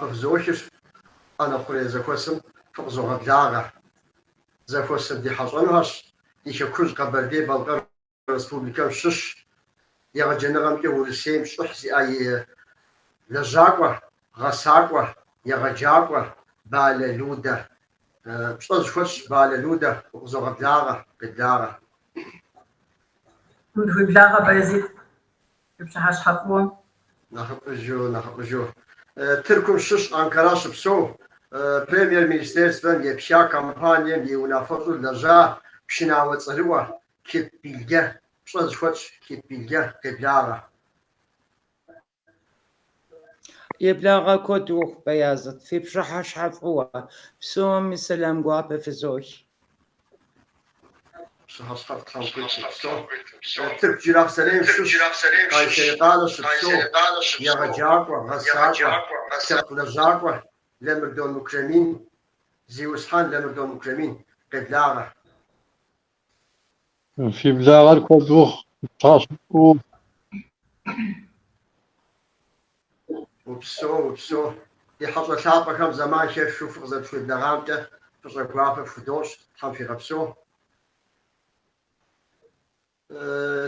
гуапэ фызохыр, ӏэнэ хъурей зэхуэсым фыкъызогъэблагъэ. Зэхуэсым ди хьэщӏэнухэщ ди хэкужь Къэбэрдей-Балъкъэр Республикэм щыщ, егъэджэныгъэмкӏэ Урысейм щӏыхь зиӏэ и лэжьакӏуэ, гъэсакӏуэ, егъэджакӏуэ Балэ Людэ. Пщӏэ зыхуэтщӏ Балэ Людэ, укъызогъэблагъэ, къеблагъэ. Уеблагъэ, Баязит. Пщыхьэщхьэ фӏыуэ. Нэхъыфӏыжу, нэхъыфӏыжу. Тыркум щыщ Анкара щыпсэу, Премьер-министерствэм епха компанием и унафэщӏу лэжьа пшынауэ цӏэрыӏуэ Кип Билге, пщӏэ зыхуэтщӏ Кип Билге, къеблагъэ. Еблагъэ куэд ухъу, Баязыт, фи пщыхьэщхьэ фӏыуэ, псоми сэлам гуапэ фызох. Пщыхьэщхьэфӏ Тхьэм къуит, упсэу. Тырку Джылахъстэнейм щыщ, Къайсэри къалэ щыпсэу, егъэджакӏуэ, гъэсакӏуэ, лъэпкъ лэжьакӏуэ Ламырдон Мукремин, зиусхьэн Ламырдон Мукремин, къеблагъэ. Фи благъэр куэд ухъу, пщыхьэщхьэ фӏыуэ. Упсэу, упсэу. Ди хьэщӏэ лъапӏэхэм зэман хэфхыу фыкъызэрытхуеблэгъамкӏэ фӏыщӏэ гуапэ фхудощӏ, Тхьэм фигъэпсэу.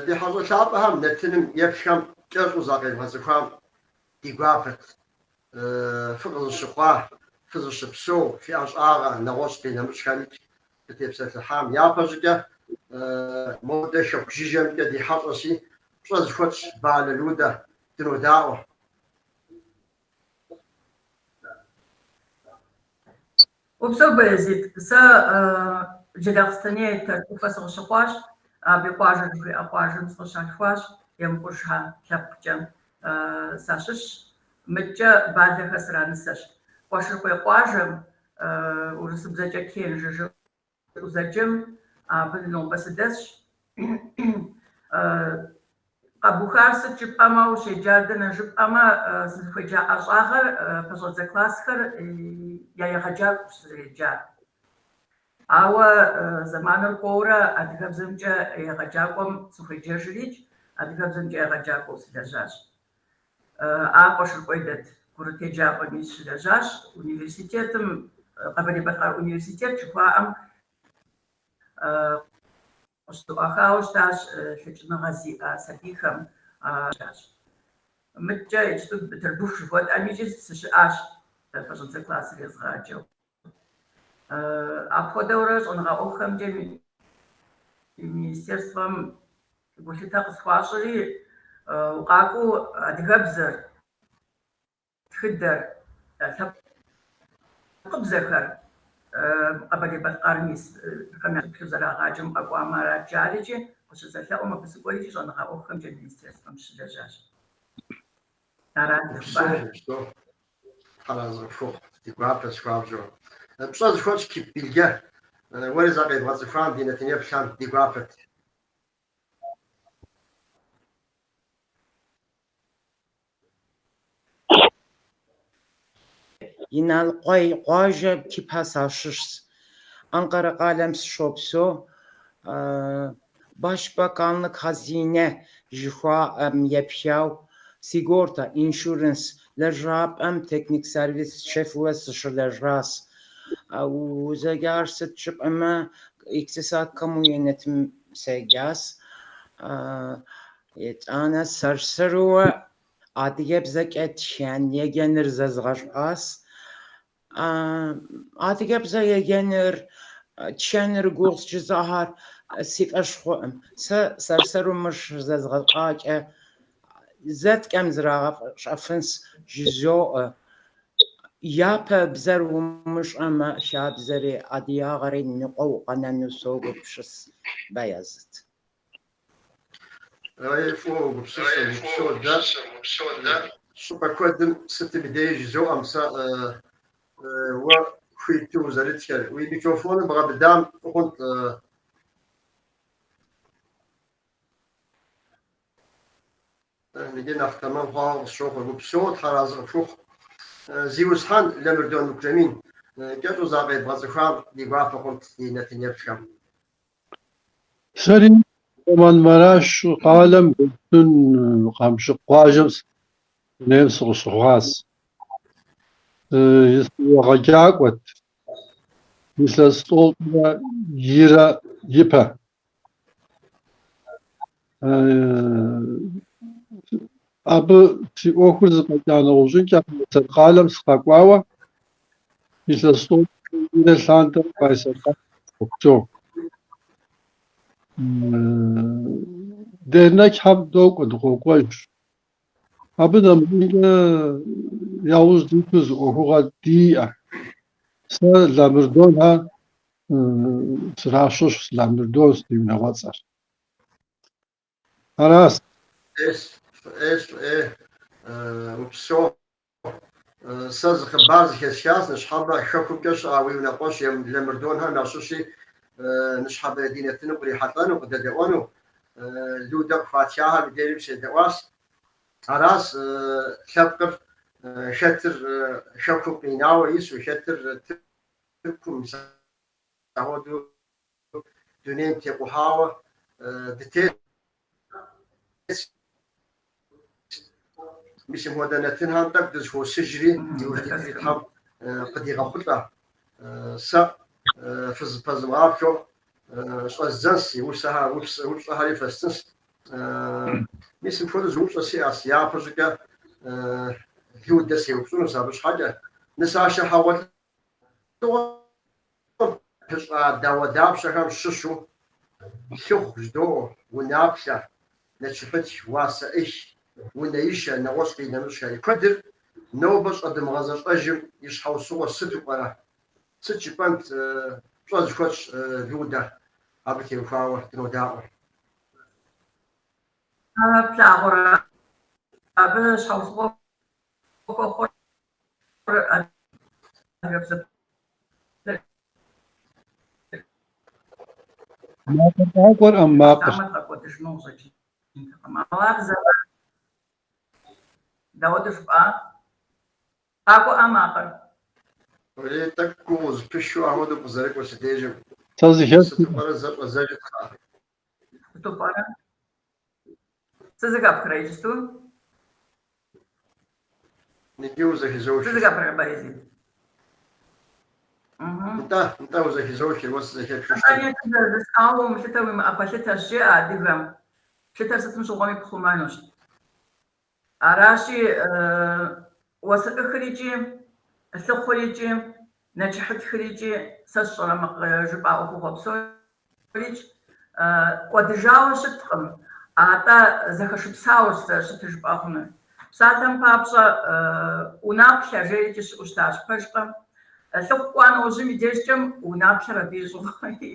Ди хьэщӏэ лъапӏэхэм нэтыным еплъхэм кӏэщӏу закъевгъэцӏыхуам ди гуапэт. Фыкъызыщыхъуа, фызыщыпсэу, фи ӏэщӏагъэ, нэгъуэщӏ къинэмыщӏхэмикӏ фытепсэлъыхьам. Япэщӏыкӏэ модэ хэку жыжьэмкӏэ ди хьэщӏэщи, пщӏэ зыхуэтщӏ Балэ Людэ дынодаӏуэ. Упсэу, Баязит. Сэ Джылахъстэней Тэрч ӏуфэ сыкъыщыхъуащ, Абейкъуажэ жыхуиӏэ къуажэм сыкъыщалъхуащ, Емкъужхэ лъэпкъкӏэ сащыщщ. Мыдкӏэ Балэхэ сранысэщ. Къуэшыркъуей къуажэм, урысыбзэкӏэ Кенжэ жаӏэу зэджэм, абы нобэ сыдэсщ. Къэбухар сыт жыпӏэмэ, ущеджар дэнэ жыпӏэмэ, сызыхуеджа ӏэщӏагъэр пэщӏэдзэ классхэр я егъэджакӏуэщ сызэреджар. Ауэ зэманыр кӏуэурэ адыгэбзэмкӏэ егъэджакӏуэм сыхуеджэжрикӏ, адыгэбзэмкӏэ егъэджакӏуэу сылэжьащ. Ар Къуэшыркъуей дэт курыт еджапӏэми сыщылэжьащ, университетым, Къэбэрдей-Балъкъэр университет жыхуаӏэм къыщызэӏуахауэ щытащ лъэкӏыныгъэ зиӏэ сабийхэм. Мыдкӏэ иджыпсту Бытырбыху жыхуэтӏэм икӏи сыщыӏащ пэщӏэдзэ классыр езгъаджэу. Апхуэдэурэ щӏэныгъэ ӏуэхухэмкӏэ министерствэм гулъытэ къысхуащӏри, укъакӏуэу адыгэбзэр, тхыдэр, лъэпкъыбзэхэр Къэбэрдей-Балъкъэрым исхэм ящыплъу зэрагъаджэм къэкӏуамэ арат жарикӏи, къыщызэлъэӏум абы сыкӏуэрикӏи щӏэныгъэ ӏуэхухэмкӏэ министерствэм щылэжьащ. Арат Упсэу, упсэу. Тхьэразэ къыпхухъу, ди гуапэщ хуабжьу. Пщӏэ зыхуэтщӏ Кип Билге, уэри закъебгъэцӏыхуам ди нэтынеплъхэм ди гуапэт. Иналкъуей къуажэ Кипхэ сащыщщ. Анкъэрэ къалэм сыщопсэу. Başbakanlık Hazine жыхуаӏэм епхау sigorta, insurance лэжьапӏэм teknik servis шефуэ сыщылэжьащ. Узэджар сыт жыпӏэмэ, İktisat kamu yönetim седжащ. Итӏанэ сэр-сэруэ адыгэбзэкӏэ тхэн еджэныр зэзгъэщӏащ. Адыгэбзэ еджэныр, тхэныр гугъущ жызыӏэхэр си фӏэщ хъуӏым. Сэ сэр-сэру мыр щызэзгъэщӏакӏэ зэткӏэм зрагъэщӏэфынс жызоӏэ. Япэ бзэр умыщӏэмэ, хабзэри адыгагъэри ныкъуэу укъэнэну согупсыс, Баязыт. Фӏыуэ угупсысэ, упсэу дэ. Щӏыпӏэ куэдым сытым и деж жызоӏэм сэ уэ хуиту узэрытхэр. Уи микрофоныр бгъэбыдам фӏы хъунт. Иджы нэхъ тэмэм хъуауэ къысщохъу. Упсэу, Тхьэразэ къыпхухъу. Зиусхьэн Ламырдон Мукремин, кӏэщӏу закъебгъэцӏыхуам ди гуапэ хъунт ди нэтынеплъхэм. Сэри Кахраманмараш къалэм Гёктун Къамшыкъ къуажэм дунейм сыкъыщыхъуащ. Егъэджакӏуэт илъэс тӏощӏрэ ирэ ипэ. Абы си ӏуэхур зэфӏэкӏа нэужьынкӏэ Къайсэр къалэм сыкъэкӏуауэ илъэс тӏощӏрэ ирэ лъандэм Къайсэр къалэм сыщопсэу. Дернекхэм докӏуэ, дыкъокӏуэж. Абы нэмыщӏынкӏэ яужь диту зы ӏуэхугъуэ диӏэ. Сэ Ламырдонхэ сращыщ, Ламырдон ди унагъуэцӏэр. Аращ. Ӏейщ, фӏы ӏейщ, фӏы ӏей, упсэу. Сэ зы хъыбар зэхэсхащ, ныщхьэбэ хэкумкӏэ щыӏэ уи унэкъуэщ Ламырдонхэм ящыщи ныщхьэбэ ди нэтыным кърихьэлӏэну, къыдэдэӏуэну. Людэ къыхуатхахэм и дежым седэӏуащ. Аращ лъэпкъыр хэтыр хэкум къинауэ ису, хэтыр Тыркум, мис апхуэдэу дунейм текъухьауэ дытетщ. Мис мыпхуэдэ нэтынхэм тӏэкӏу дызэхуосыжри, ди ужь дитри Тхьэм къыдигъэхъулӏэ. Сэ фызыпэзмыгъаплъэу щӏэздзэнщ си усэхэр, упщӏэхэри фэстынщ. Мис мыпхуэдэу зы упщӏэ сиӏэщ, япэщӏыкӏэ Людэ сеупщӏынущ абы щхьэкӏэ. Нысашэ хьэгъуэлӏыгъуэм пыщӏа дауэдапщэхэм щыщу лъыхъу жыдоӏэ, унаплъэ, нэчыхьытх, уасэӏых, унэишэ, нэгъуэщӏ къинэмыщӏхэри. Куэдыр нобэ щӏэдымыгъэзэщӏэжым и щхьэусыгъуэр сыту пӏэрэ? Сыт жыпӏэнт пщӏэ зыхуэтщӏ Людэ абы теухуауэ дынодаӏуэ? Плъагъурэ, абы щхьэусыгъуэ хуэхъур адыгэбзэ Макъыр къакӏуэркъым, макъыр. Къэкӏуэдыжыну къыщӏэкӏынтэкъым. Ауэ ар зэман дауэду жыпӏа? Къакӏуэӏэ макъыр. Уэлей, тӏэкӏу гугъу узыпышу апхуэдэу къызэрыкӏуэр си дежым. Сэ зыхэсхыркъым. Сыту пӏэрэ зэщӏэзэжыт кхъыӏэ? Сыту пӏэрэ? Сызэхэпхрэ иджысту? Иджы узэхызохыр. Сызэхэпхрэ, Баязид? Нтӏэ, нтӏэ, узэхызохыр, уэ сызэхэпхыу щытым. Жысӏауэ умылъытэ уимыӏэ пэлъытэщ, жеӏэ адыгэм. Плъытэр сытым щыгъуэми пхъумэнущ. Аращи, уасэӏыхыр икӏи, лъыхъур икӏи, нэчыхьытхыр икӏи, сэ сщӏэрэ мы жыпӏа ӏуэхугъуэ псорикӏ кӏуэдыжауэ щыткъым, атӏэ зэхэшыпсауэщ зэрыщытыр жыпӏэ хъунур. Псалъэм папщӏэ, унаплъэ жерикӏи щыӏэу щытащ, пэжкъэ? Лъыхъу кӏуа нэужьым и дежкӏэм унаплъэр абы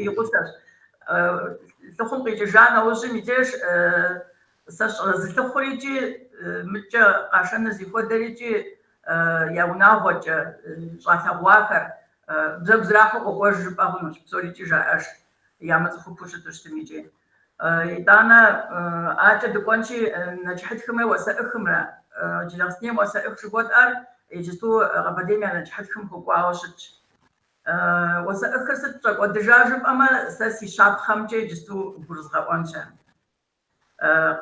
и гъусэщ. Лъыхъум къикӏыжа нэужьым и деж Сэ сщӏэрэ зы лъыхъур икӏи, мыдкӏэ къашэныр зи хуэдэр икӏи, я унагъуэкӏэ щӏалъэгъуахэр бзэгу зэрахьэу къокӏуэж жыпӏэ хъунущ, псори икӏи жаӏэж, ямыцӏыхупэу щыту щытым икӏи. Итӏанэ акӏэ дыкӏуэнщи, нэчыхьытхымрэ уасэӏыхымрэ, Джылахъстэнейм уасэӏых жыхуэтӏэр иджысту Къэбэрдейм я нэчыхьытхым хуэкӏуауэ щытщ. Уасэӏыхыр сыт щӏэкӏуэдыжа жыпӏэмэ, сэ си щапхъэмкӏэ иджысту гурызгъэӏуэнщ ар.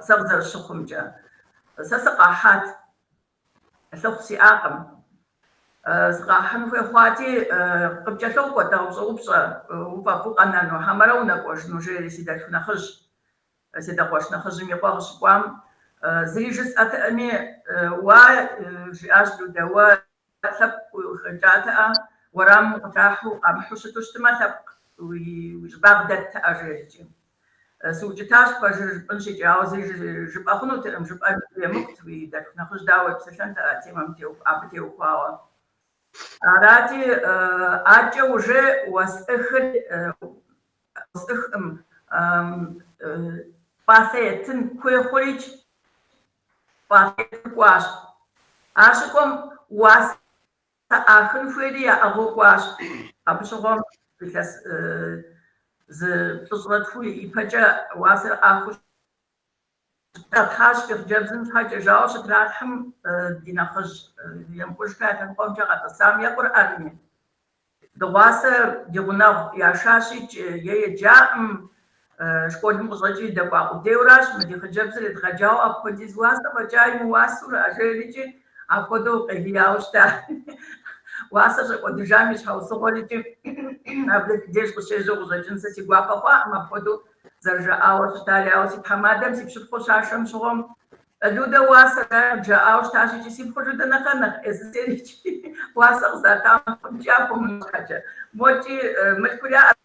Сэ къызэрыщыхъумкӏэ, сэ сыкъахьат, лъыхъу сиӏакъым. Сыкъахьын хуей хъуати, къыпкӏэлъокӏуэ-тӏэ, къыпщӏоупщӏэ, уфӏэфӏу укъэнэну, хьэмэрэ унэкӏуэжыну, жери си дэлъху нэхъыжь, си адэкъуэш нэхъыжьым и къуэ къыщыкӏуам, зыри жысӏэтэӏыми, уа, жиӏащ Людэ, уэ лъэпкъ ухэкӏатэӏэ, уэрамым укъытрахьу къамыхьу щыту щытмэ, лъэпкъ уи щӏыбагъ дэттэӏэ, жерикӏи. Сыукӏытащ, пэжыр жыпӏэнщ икӏи, ауэ зыри жыпӏэ хъунутэкъым, жыпӏэр емыкӏут, уи дэлъху нэхъыжь дауэ уепсэлъэнт а темэм абы теухуауэ. Арати, акӏэ уже уасэӏыхыр уасэӏыхкъым, пӏалъэ етын хуей хъурикӏ, пӏалъэ етын кӏуащ. Ар щыкӏуэм уасэ ӏахын хуейри яӏыгъыу кӏуащ. Абы щыгъуэм илъэс зы плӏыщӏрэ тху ипэкӏэ уасэр ӏахыу щытралъхьащ фи хъыджэбзым щхьэкӏэ жауэ щытралъхьэм ди нэхъыжь Емкъужхэ я лъэныкъуэмкӏэ къэтӏысам е къурӏэнми. Дыгъуасэ ди гъунэгъу яшащикӏ е еджаӏым, школым къыщӏэкӏри дэкӏуа къудейуэращ, мы ди хъыджэбзыр едгъэджауэ апхуэдиз уасэ фӏэкӏа имыуасэурэ, жерикӏи апхуэдэу къегияуэ щыта. Уасэр щӏэкӏуэдыжам и щхьэусыгъуэр икӏи абы деж къыщежьэу къыщӏэкӏын сэ си гуапэ хъуакъым апхуэдэу зэрыжаӏауэ щытари, ауэ си тхьэмадэм си пщыпхъур щашэм щыгъуэм Людэ уасэ жаӏауэ щытащ икӏи си пхъур Людэ нэхърэ нэхъ ӏей сысейр икӏи уасэ къызатам хъункӏи яхуэмынщӏ щхьэкӏэ. Мокӏи мылъкур яӏэт,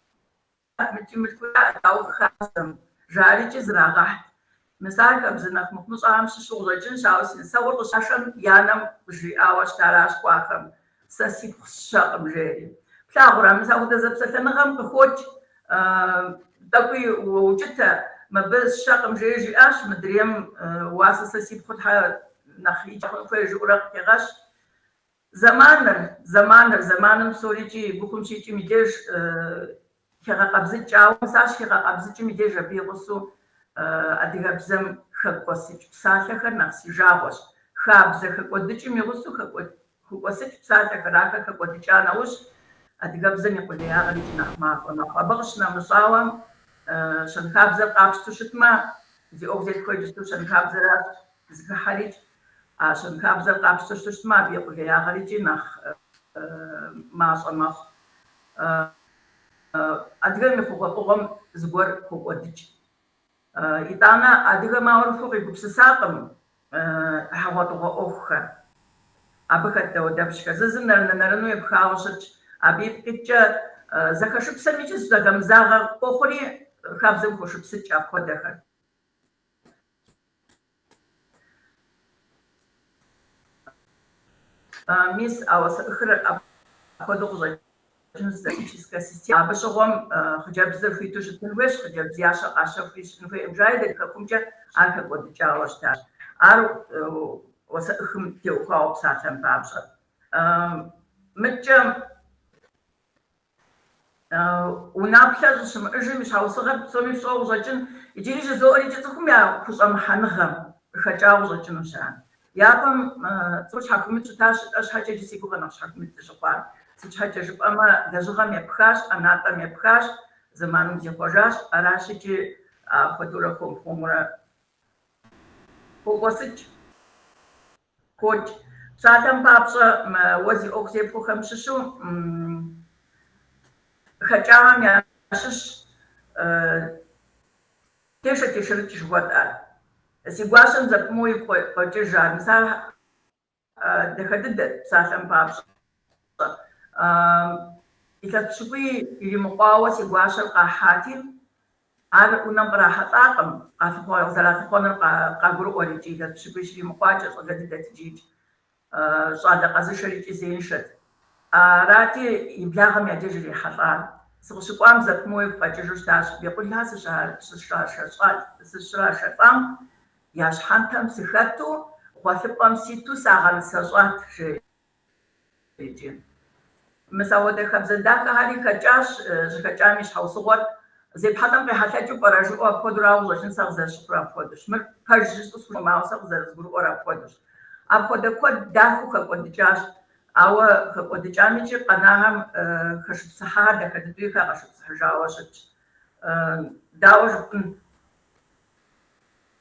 мыкӏи мылъкур яӏэт, ауэ хабзэм жари икӏи зрагъэхьт. Мис ар хабзэ нэхъ мыхъумыщӏэхэм щыщу къыщӏэкӏынщ, ауэ си нысэгъур къыщашэм и анэм къыжриӏауэ щытаращ кӏуахэм, Сэ сипхъу сщэкъым, жери. Плъагъурэ, мис апхуэдэ зэпсэлъэныгъэм къыхокӏ, тӏэкӏуи уоукӏытэ, мыбы сщэкъым, жери жиӏащ, мыдрейм уасэ сэ си пхъур тхьэ нэхъ икӏэ хъун хуей жиӏэурэ къыхегъэщ. Зэманыр, зэманыр, зэманым псорикӏи гухъум щикӏым и деж хегъэкъэбзыкӏ, ауэ мис ар щыхигъэкъэбзыкӏым и деж абы и гъусэу адыгэбзэм хэкӏуэсыкӏ псалъэхэр нэхъ си жагъуэщ. Хабзэ хэкӏуэдыкӏым и гъусэу хэкӏуэсыкӏ псалъэхэр, ахэр хэкӏуэдыкӏа нэужь, адыгэбзэм и къулеягъэр икӏи нэхъ мащӏэ мэхъу. Абы къыщынэмыщӏауэ, щэнхабзэр къапщтэу щытмэ, зи ӏуэху зетхуэр иджыпсту щэнхабзэращ зыхыхьэрикӏ, а щэнхабзэр къапщтэу щытмэ, абы и къулеягъэр икӏи нэхъ мащӏэ мэхъу. Адыгэм и хъугъуэфӏыгъуэм зыгуэр хокӏуэдыкӏ. Итӏанэ адыгэм ауэрыхуу къигупсысакъым хьэгъуэлӏыгъуэ ӏуэхухэр. Абы хэт дауэдапщхэр. Зы зым нэрынэ-нэрыну епхауэ щытщ. Абы ипкъ иткӏэ зэхэшыпсэм икӏи зэхэмызагъэ къохъури, хабзэм хошыпсыкӏ апхуэдэхэр. Мис а уасэӏыхыр апхуэдэу къыщӏэкӏынущ статическэ системэ. Абы щыгъуэм хъыджэбзыр хуиту щытын хуейщ, хъыджэбз ящэ къащэхуи щытын хуейкъым жари, дэ ди хэкумкӏэ ар хэкӏуэдыкӏауэ щытащ. Ар уасэӏыхым теухуауэ псалъэм папщӏэ. Мыдкӏэ Унаплъэ щӏыщымыӏэжым и щхьэусыгъэр псоми фщӏэуэ къыщӏэкӏын, иджыри жызоӏэр икӏи цӏыхум я хущӏэмыхьэныгъэм къыхэкӏауэ къыщӏэкӏынущ ар. Япэм цӏыхур щхьэхуимыт щытащ, жытӏэ щхьэкӏэ иджы си гугъэ нэхъ щхьэхуимыт дыщыхъуар. Сыт щхьэкӏэ жыпӏэмэ, лэжьыгъэм епхащ, ӏэнатӏэм епхащ, зэманым зихъуэжащ, аращ икӏи апхуэдэурэ хуэм-хуэмурэ хокӏуэсыкӏ. Хокӏ. Псалъэм папщӏэ, мы уэ зи ӏуэху зепхуэхэм щыщу хэкӏахэм ящыщ тешэ тешэрыкӏ жыхуэтӏэр. Си гуащэм зэпымыууэ игу къокӏыж ар. Мис ар дахэ дыдэт, псалъэм папщӏэ. Илъэс пщыкӏуий иримыкъуауэ си гуащэр къахьати, Ар унэм кърахьэлӏакъым, къызэралъыхъуэнур къагурыӏуэр икӏи илъэс пщыкӏуий щримыкъуакӏэ щӏалэ дыдэт иджыикӏ. Щӏалэ къэзышэр икӏи зеиншэт. Арати, и благъэм я деж ирихьэлӏа. Сыкъыщыкӏуам зэпымыууэ игу къэкӏыжу щытащ, Бекъулхэ сыщрашэлӏам я щхьэнтэм сыхэту, гъуэлъыпӏэм ситу сагъэнысэщӏат, жери. Икӏи. Мис ауэдэ хабзэ дахэхэри хэкӏащ, щӏыхэкӏам и щхьэусыгъуэр зепхьэлӏэм къехьэлъэкӏыу пӏэрэ жыӏэу апхуэдэурауэ къыщӏэкӏын сэ къызэрыщыхъур апхуэдэущ. Мыр пэж жысӏэу схужыӏэнукъым, ауэ сэ къызэрызгурыӏуэр апхуэдэущ. Апхуэдэ куэд дахэу хэкӏуэдыкӏащ, ауэ хэкӏуэдыкӏам икӏи къэнахэм хэшыпсыхьахэр дахэ дыдэуи хагъэшыпсыхьыжауэ щытщ. Дауэ жыпӏэн?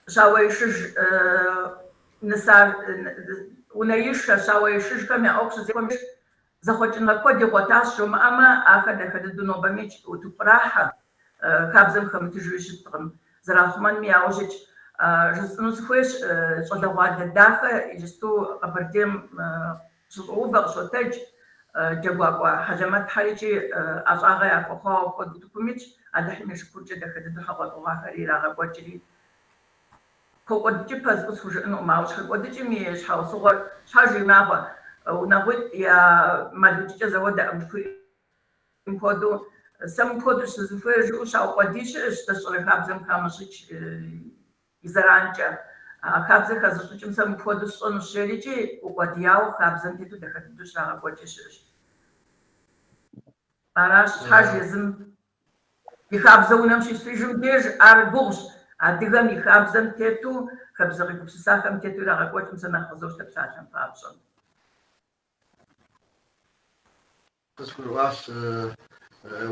Щауэишыж нысар унэишэ, щауэишыжхэм я ӏуэху щызехуэм зэхъуэкӏыныгъэ куэд игъуэтащ жомыӏэмэ, ахэр дахэ дыдэу нобэмикӏ утыку кърахьэ, хабзэм хэмытыжуи щыткъым, зэрахъумэнми яужь итщ. Жысӏэну сыхуейщ, щӏалэгъуалэ дахэ иджысту Къэбэрдейм къыщыщӏоувэ, къыщотэдж, джэгуакӏуэ хьэлэмэтхэр икӏи ӏэщӏагъэ яхуэхъуауэ апхуэдэу утыкум итщ, Алыхьым и шыкуркӏэ дахэ дыдэу хьэгъуэлӏыгъуэхэри ирагъэкӏуэкӏри. Хокӏуэдыкӏыпэ жысӏэу схужыӏэнукъым, ауэ щӏыхэкӏуэдыкӏым и щхьэусыгъуэр щхьэж и унагъуэ, унагъуитӏ я мэл укӏыкӏэ зэхуэдэкъым жыхуиӏэм хуэдэу, сэ мыпхуэдэущ сызыхуейр жыӏэу щаукъуэдий щыӏэщ, сэ сщӏэрэ хабзэм хамыщӏыкӏ и зэранкӏэ. А хабзэ хэзыщӏыкӏым сэ мыпхуэдэу сщӏэнущ жери икӏи укъуэдияуэ хабзэм тету дахэ дыдэу щрагъэкӏуэкӏи щыӏэщ. Аращ, щхьэж езым и хабзэ унэм щисыжым деж ар гугъущ. Адыгэм и хабзэм тету, хабзэ къигупсысахэм тету ирагъэкӏуэкӏым сэ нэхъ къызощтэ псалъэм папщӏэ. Къысгурыӏуащ,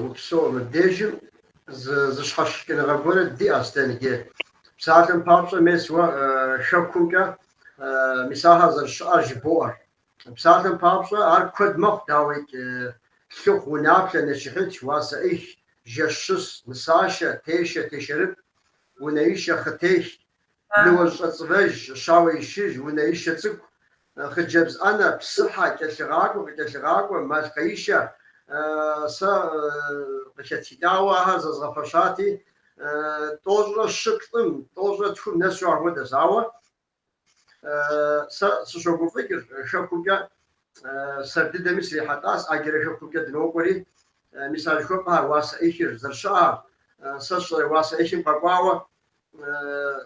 упсэу. Мыбдежым зы зыщхьэщыкӏыныгъэ гуэр диӏэщ дэ иджы. Псалъэм папщӏэ, мес уэ хэкумкӏэ мис ахэр зэрыщыӏэр жыбоӏэр. Псалъэм папщӏэ, ар куэд мэхъу, дауикӏ, лъыхъу, унаплъэ, нэчыхьытх, уасэӏых, жэщщыс, нысашэ, тешэ, тешэрыпӏ, унэишэ, хъытех, ныуэжьщӏэцӏывэж, щауэишыж, унэишэ цӏыкӏу, хъыджэбз ӏэнэ, псыхьэ, кӏэлъыгъакӏуэ, къыкӏэлъыгъакӏуэ, малъхъэишэ. Сэ къыхэтхыкӏауэ ахэр зэзгъэпэщати, тӏощӏрэ щы-плӏым, тӏощӏрэ тхум нэсу апхуэдэщ. Ауэ сэ сыщогуфӏыкӏыр хэкумкӏэ сэр дыдэми срихьэлӏащ, ӏэджэрэ хэкумкӏэ дынокӏуэри, мис а жыхуэпӏэхэр, уасэӏыхыр зэрыщыӏэр, сэ сщӏэрэ уасэӏыхым къэкӏуауэ,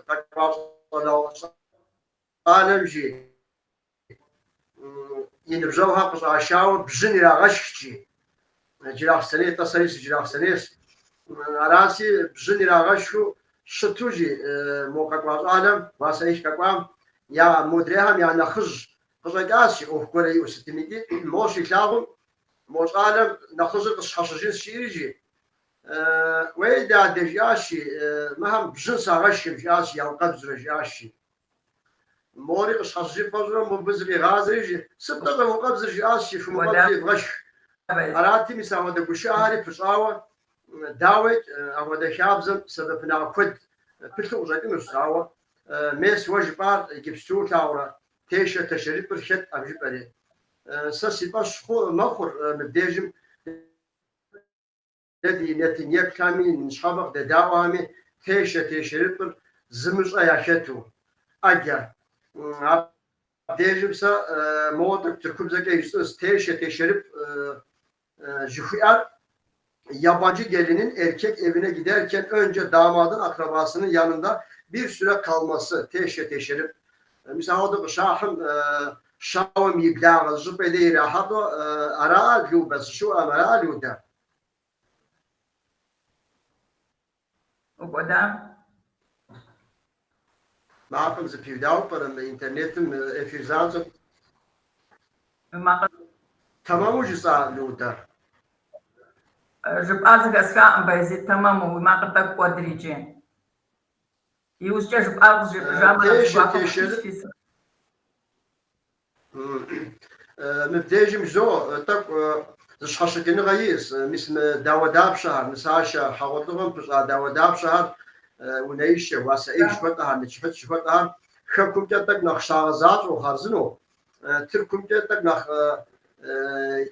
къэкӏуа щӏалэм жи, и ныбжьэгъухэр къыщӏашауэ бжьын ирагъэшхт жи. Джылахъстэней, тӏэ сэри сыджылахъстэнейщ. Аращи, бжьын ирагъэшхыу щыту жи мо къэкӏуа щӏалэм, уасэӏых къэкӏуам, я модрейхэм я нэхъыжь къыщӏэкӏащ жи, ӏуэху гуэрэ иӏэу сытым икӏи мо щилъагъум, мо щӏалэм нэхъыжьыр къысщхьэщыжынщ жиӏэри жи, Уей, дадэ, жиӏащ жи, мыхэм бжьын сагъэшхым, жиӏащ, яукъэбзурэ, жиӏащ жи. Мори къыщхьэщыжын фӏэщӏурэ мобы зыкъигъазэри жи, сыт-тӏэ щӏэвукъэбзыр, жиӏащ жи, фымукъэбзу евгъэшх. Арати, мис апхуэдэ гушыӏэхэри пыщӏауэ, дауикӏ, апхуэдэ хабзэм сэбэпынагъ куэд пылъу къыщӏэкӏынущ, ауэ мес уэ жыпӏар иджыпсту лъагъурэ, тешэ тэшэрыпӏыр хэт абы жыпӏэри. Сэ си фӏэщ хъу мэхъур мыбдежым Дэ ди нэтын еплъхэми, ныщхьэбэ къыдэдаӏуэхэми тешэ тешэрыпӏыр зымыщӏэ яхэту. ӏэджэ. Абдежым сэ моуэ тӏэкӏу тыркубзэкӏэ жысӏэнщ, тешэ тешэрыпӏ жыхуиӏэр yabancı gelinin erkek evine giderken önce damadın akrabasının yanında bir süre kalması teşe teşerip. Мис ауэдэу къыщахьым щауэм и благъэ зыщӏыпӏэ дей ирахьэлӏэу ара Любэ, сыщыуэӏэм ара Людэ? Укӏуэда? Макъым зэпиудауэ пӏэрэ мы интернетым эфир занщӏэм? Мы макъыр. Тэмэму жысӏа, Людэ? Жыпӏар зэхэсхаӏым, Баязит, тэмэму, уи макъыр тӏэкӏу кӏуэдыр иджы. Иужькӏэ жыпӏар къызжепӏэжамэ, нэхъ Тешэ, гуапэ тешэрыпӏ. хъунщ. Мыбдежым жызоӏэ, тӏэкӏу зыщхьэщыкӏыныгъэ иӏэщ. Мис мы дауэдапщэхэр, нысашэ хьэгъуэлӏыгъуэм пыщӏа дауэдапщэхэр, унэишэ, уасэӏых жыхуэтӏэхэр, нэчыхьытх жыхуэтӏэхэр хэкумкӏэ тӏэкӏу нэхъ щагъэзащӏэу хъарзынэу, Тыркумкӏэ тӏэкӏу нэхъ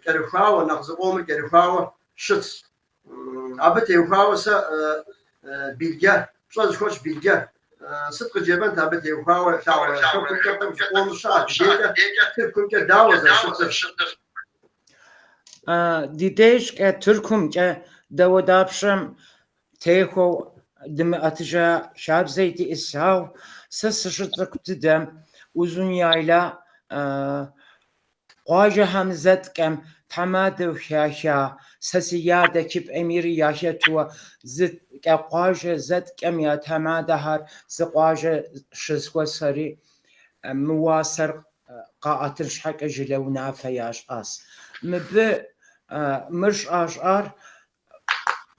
кӏэрыхуауэ, нэхъ зыкъомыр кӏэрыхуауэ щытщ. Абы теухуауэ сэ Билгэ, пщӏэ зыхуэсщӏ Билгэ, сыт къыджепӏэнт абы теухуауэ лъагъуэ хэкумкӏэ тӏэкӏу зыкъомыр щыӏэ, ди дежкӏэ Тыркумкӏэ дауэ зэрыщытыр? Ди дежкӏэ Тыркумкӏэ дауэдапщэм техуэу дымыӏэтыжа хабзэ диӏэщ, ауэ сэ сыщыцӏыкӏу дыдэм Узун-Яйла Къуажэхэм зэткӏэм тхьэмадэу хаха сэ си адэ Кып Эмири яхэтуэ зыткӏэ къуажэ зэткӏэм я тхьэмадэхэр зы къуажэ щызэхуэсри мы уасэр къаӏэтын щхьэкӏэ жылэ унафэ ящӏащ. Мыбы мыр щӏащӏар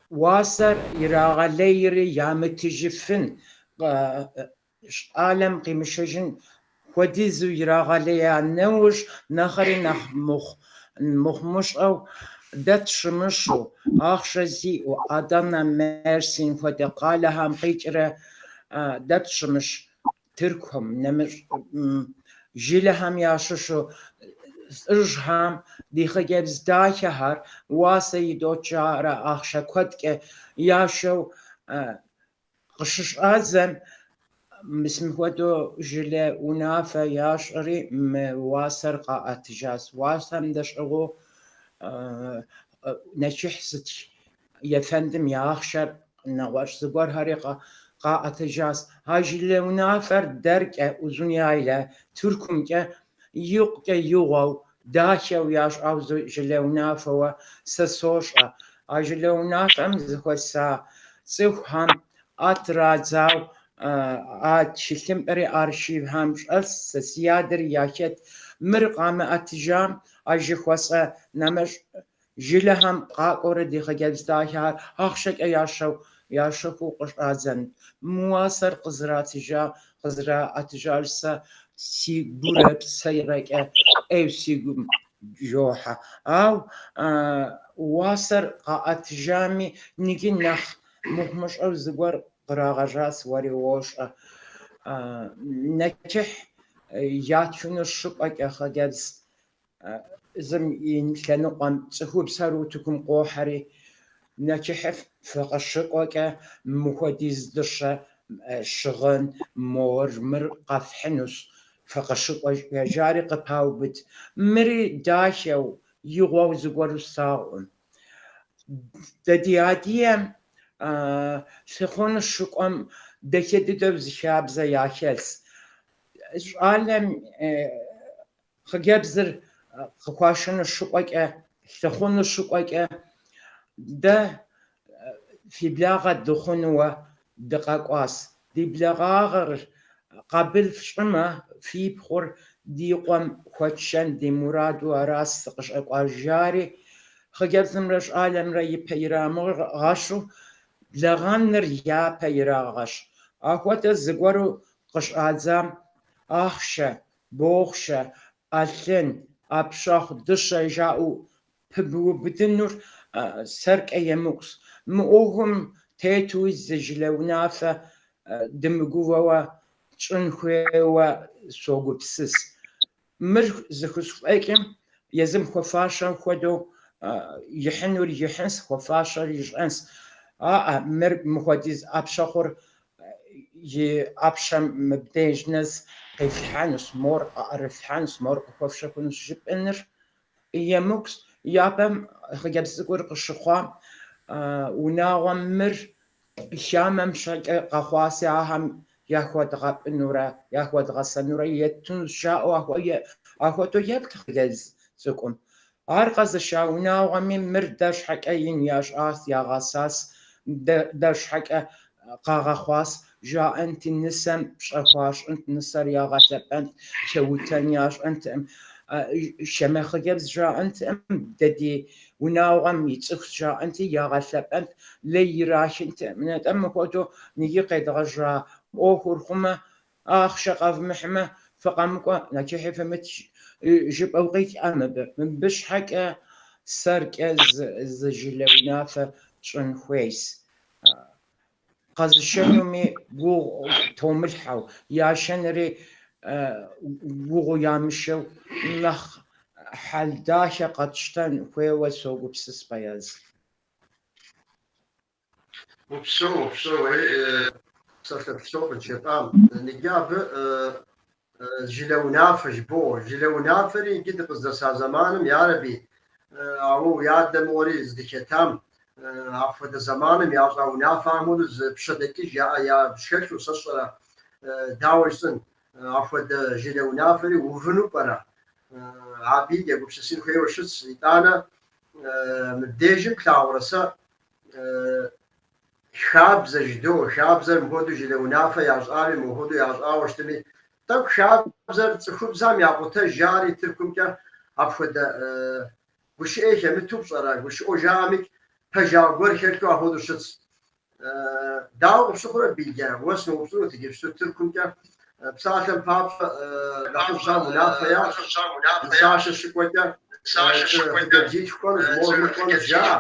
уасэр ирагъэлейри ямытыжыфын Щӏалэм къимышэжын хуэдизу ирагъэлея нэужь, нэхъри нэхъ мыхъумыщӏэу дэ тщымыщу, ахъшэ зиӏэу, Адэнэ, Мерсин хуэдэ къалэхэм къикӏрэ дэ тщымыщ Тыркум, нэмыщӏ жылэхэм ящыщу лӏыжьхэм ди хъыджэбз дахэхэр уасэ идот жаӏэрэ ахъшэ куэдкӏэ ящэу Къыщыщӏадзэм, мис мыхуэдэу жылэ унафэ ящӏри, мы уасэр къаӏэтыжащ. Уасэм дэщӏыгъуу нэчыхь зытх ефэндым я ахъшэр нэгъуэщӏ зыгуэрхэри къаӏэтыжащ. А жылэ унафэр дэркӏэ Узун-Яйлэ Тыркумкӏэ икъукӏэ игъуэу, дахэу ящӏау зы жылэ унафэуэ сэ сощӏэ. А жылэ унафэм зэхуэса цӏыхухэм ӏэ традзау а тхылъымпӏэри архивхэм щӏэлъщ, сэ си адэри яхэт. Мыр къамыӏэтыжам а жыхуэсӏэ нэмыщӏ жылэхэм къакӏуэурэ ди хъыджэбз дахэхэр ахъшэкӏэ ящэу ящэхуу къыщӏадзэн. Мы уасэр къызэратыжа, къызэраӏэтыжар сэ си гурэ псэрэкӏэ ӏейу си гум жохьэ. Ауэ уасэр къаӏэтыжами, ныджы нэхъ мыхъумыщӏэу зыгуэр кърагъэжьащ, уэри уощӏэ. Нэчыхь ятхыну щыкӏуэкӏэ хъыджэбз зым и лъэныкъуэм цӏыхубзхэр утыкум къохьэри, нэчыхьыр фыкъыщыкӏуэкӏэ мыхуэдиз дыщэ щыгъын, мор, мыр къэфхьынущ, фыкъыщыкӏуэкӏэ жари къыпаубыд. Мыри дахэу, игъуэу зыгуэру слъагъуӏым. Дэ ди адыгэм лъыхъуну щыкӏуэм дахэ дыдэу зы хабзэ яхэлъщ. Щӏалэм хъыджэбзыр къыхуашэну щыкӏуэкӏэ, лъыхъуну щыкӏуэкӏэ, дэ фи благъэ дыхъунууэ дыкъэкӏуащ. Ди благъагъэр къабыл фщӏымэ, фи пхъур ди къуэм хуэтшэн ди мураду аращ дыкъыщӏэкӏуар, жари хъыджэбзымрэ щӏалэмрэ ипэ ирамыгъэщу, благъэныр япэ ирагъэщ. Ахуэдэ зыгуэру къыщӏадзам ахъшэ, бохъшэ, ӏэлъын, ӏэпщэхъу, дыщэ жаӏэу пыбыубыдынур сэркӏэ емыкӏущ. Мы ӏуэхум тетуи зы жылэ унафэ дымыгувэуэ тщӏын хуейуэ согупсыс. Мыр зыхузэфӏэкӏым езым хуэфащэм хуэдэу ихьынур ихьынщ, хуэфащэр ищӏэнщ. Аӏэ, мыр мыхуэдиз ӏэпщэхъур и ӏэпщэм мыбдеж нэс къифлъхьэнущ, мор къыӏэрыфлъхьэнущ, мор къыхуэфщэхунущ жыпӏэныр емыкӏущ. Япэм хъыджэбз цӏыкӏур къыщыхъуам унагъуэм мыр хамэм щхьэкӏэ къэхъуаси, ахэм яхуэдгъэпӏынурэ, яхуэдгъэсэнурэ еттынущ жаӏэу ахуэдэу еплът хъыджэбз цӏыкӏум. Ар къэзыша унагъуэми мыр дэр щхьэкӏэ ин ящӏащ, ягъэсащ, дэр щхьэкӏэ къагъэхъуащ жаӏэнти, нысэм пщӏэ хуащӏынт, нысэр ягъэлъэпӏэнт, хэутэн ящӏэнтэкъым, хамэ хъыджэбз жаӏэнтэкъым, дэ ди унагъуэм и цӏыхущ жаӏэнти, ягъэлъэпӏэнт, лей ирахынтэкъым. Нтӏэ мыхуэдэу ныджы къедгъэжьа ӏуэхур хъумэ, ахъшэ къэвмыхьмэ, фыкъэмыкӏуэ, нэчыхьи фымытх жыпӏэу къикӏӏэ мыбы. Мыбы щхьэкӏэ сэркӏэ зы жылэ унафэ тщӏын хуейщ. Къэзышэнуми гугъу томылъхьэу, яшэнури гугъу ямышэу нэхъ хьэл дахэ къэтщтэн хуейуэ согупсыс, Баяз. Упсэу, упсэу, ей, псалъэ псо къыджепӏам. Ныджы абы жылэ унафэ жыбоӏэ. Жылэ унафэри иджы дыкъыздэса зэманым, ярэби, ауэ уи адэ мыгъуэри здыхэтам, апхуэдэ зэманым ящӏа унафэхэм хуэдэу зы пщэдэкӏыж яӏэ япщхэлъу, сэ сщӏэрэ, дауэ жысӏэн, апхуэдэ жылэ унафэри увыну пӏэрэ? Абыи егупсысын хуейуэ щытщ. Итӏанэ мыбдежым плъагъурэ сэ хабзэ жыдоӏэ, хабзэр мыхуэдэу жылэ унафэ ящӏами, мыхуэдэу ящӏауэ щытми, тӏэкӏу хабзэр цӏыхубзэм якъутэж жари Тыркумкӏэ апхуэдэ гушыӏэ хэмыту пщӏэрэ, гушыӏэу жаӏэмикӏ пэжагъ гуэр хэлъу апхуэдэу щытщ. Дауэ къыпщыхъурэ, Билгэ, уэ сыноупщӏынут иджыпсту Тыркумкӏэ псалъэм папщӏэ нэхъыжьхэм унафэ ящӏ, нысашэ щыкӏуэкӏэ хъыджэбзитху кӏуэнущ, мор мыр кӏуэнущ жаӏэ.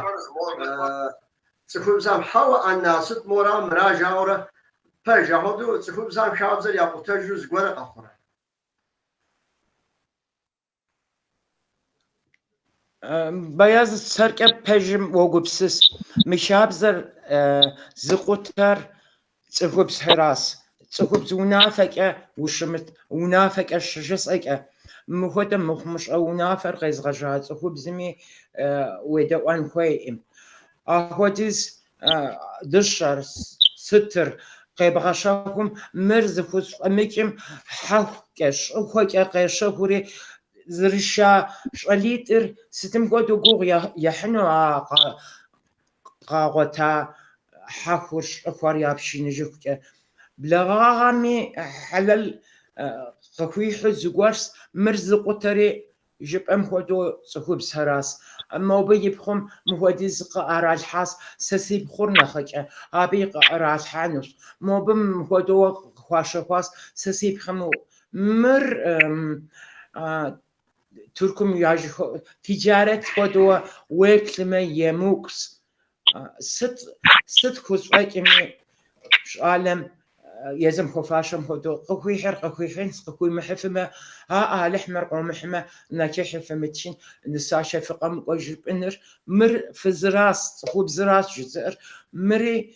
Цӏыхубзхэм хьэуэ, ӏэнна, сыт мора, мыра жаӏэурэ, пэж, апхуэдэу цӏыхубзхэм хабзэр якъутэжу зыгуэрэ къэхъурэ? Баяз, сэркӏэ пэжым уогупсыс. Мы хабзэр зыкъутэр цӏыхубзхэращ. Цӏыхубз унафэкӏэ ущымыт, унафэкӏэ щыжысӏэкӏэ, мыхуэдэ мыхъумыщӏэ унафэр къезгъэжьа цӏыхубзми уедэӏуэн хуейкъым. Ахуэдиз дыщэр, сытыр къебгъэщэхум, мыр зыхузэфӏэмыкӏым хьэхукӏэ, щӏыхуэкӏэ къещэхури, зэрыша щӏалитӏыр сытым хуэдэу гугъу ехьыну а къагъуэта хьэхур, щӏыхуэр япшыныжыхукӏэ. Благъагъэми хьэлэл къыхуихьу зыгуэрщ, мыр зыкъутэри жыпӏэм хуэдэу цӏыхубзхэращ. Мобы и пхъум мыхуэдиз къыӏэралъхьащ, сэ си пхъур нэхъыкӏэ, абыи къыӏэралъхьэнущ. Мобы мыхуэдэуэ къыхуащэхуащ, сэ си пхъум мыр Тыркум тиджарэт хуэдэуэ уеплъмэ емыкӏущ. Сыт сыт хущӏэкӏми щӏалэм езым хуэфащэм хуэдэу къыхуихьыр къыхуихьынщ, къыхуимыхьыфмэ, аӏэ, Алыхь мыр къомыхьмэ, нэчыхьи фымытхын, нысашэ фыкъэмыкӏуэ жыпӏэныр, мыр фызыращ, цӏыхубзыращ жызыӏэр, мыри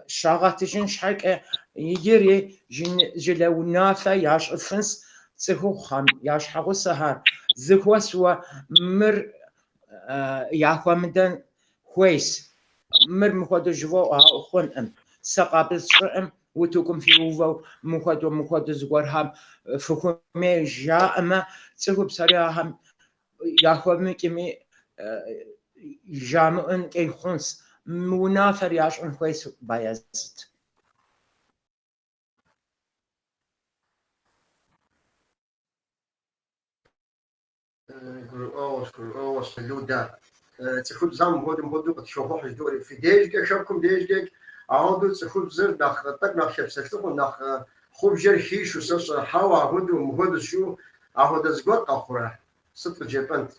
щагъэтыжын щхьэкӏэ иджыри жылэ унафэ ящӏыфынщ цӏыхухъухэм я щхьэгъусэхэр зэхуэсуэ мыр яхуэмыдэн хуейщ. Мыр мыхуэдэу жывоӏэ, ауэ хъункъым. Сэ къабыл сщӏыӏым, утыкум фиувэу мыхуэдэу, мыхуэдэу зыгуэрхэм фыхуэмей жаӏэмэ, цӏыхубзхэри ахэм яхуэмыкӏми жамыӏэнкӏи хъунщ. Мы унафэр ящӏын хуейщ Баязыт. Гурыӏуэгъуэщ, гурыӏуэгъуэщ, Людэ. Цӏыхубзхэм мыпхуэдэу мыпхуэдэу къытхохъухь жыдоӏэри. Фи дежкӏэ, хэкум дежкӏэ, апхуэдэу цӏыхубзыр нэхъ тӏэкӏу нэхъ хэпсэлъыхъуу, нэхъ хъубжэр хишу, сэ сщӏэрэ, хьэуэ, апхуэдэу, мыхуэдэу жиӏэу, апхуэдэ зыгуэр къэхъурэ? Сыт къыджепӏэнт?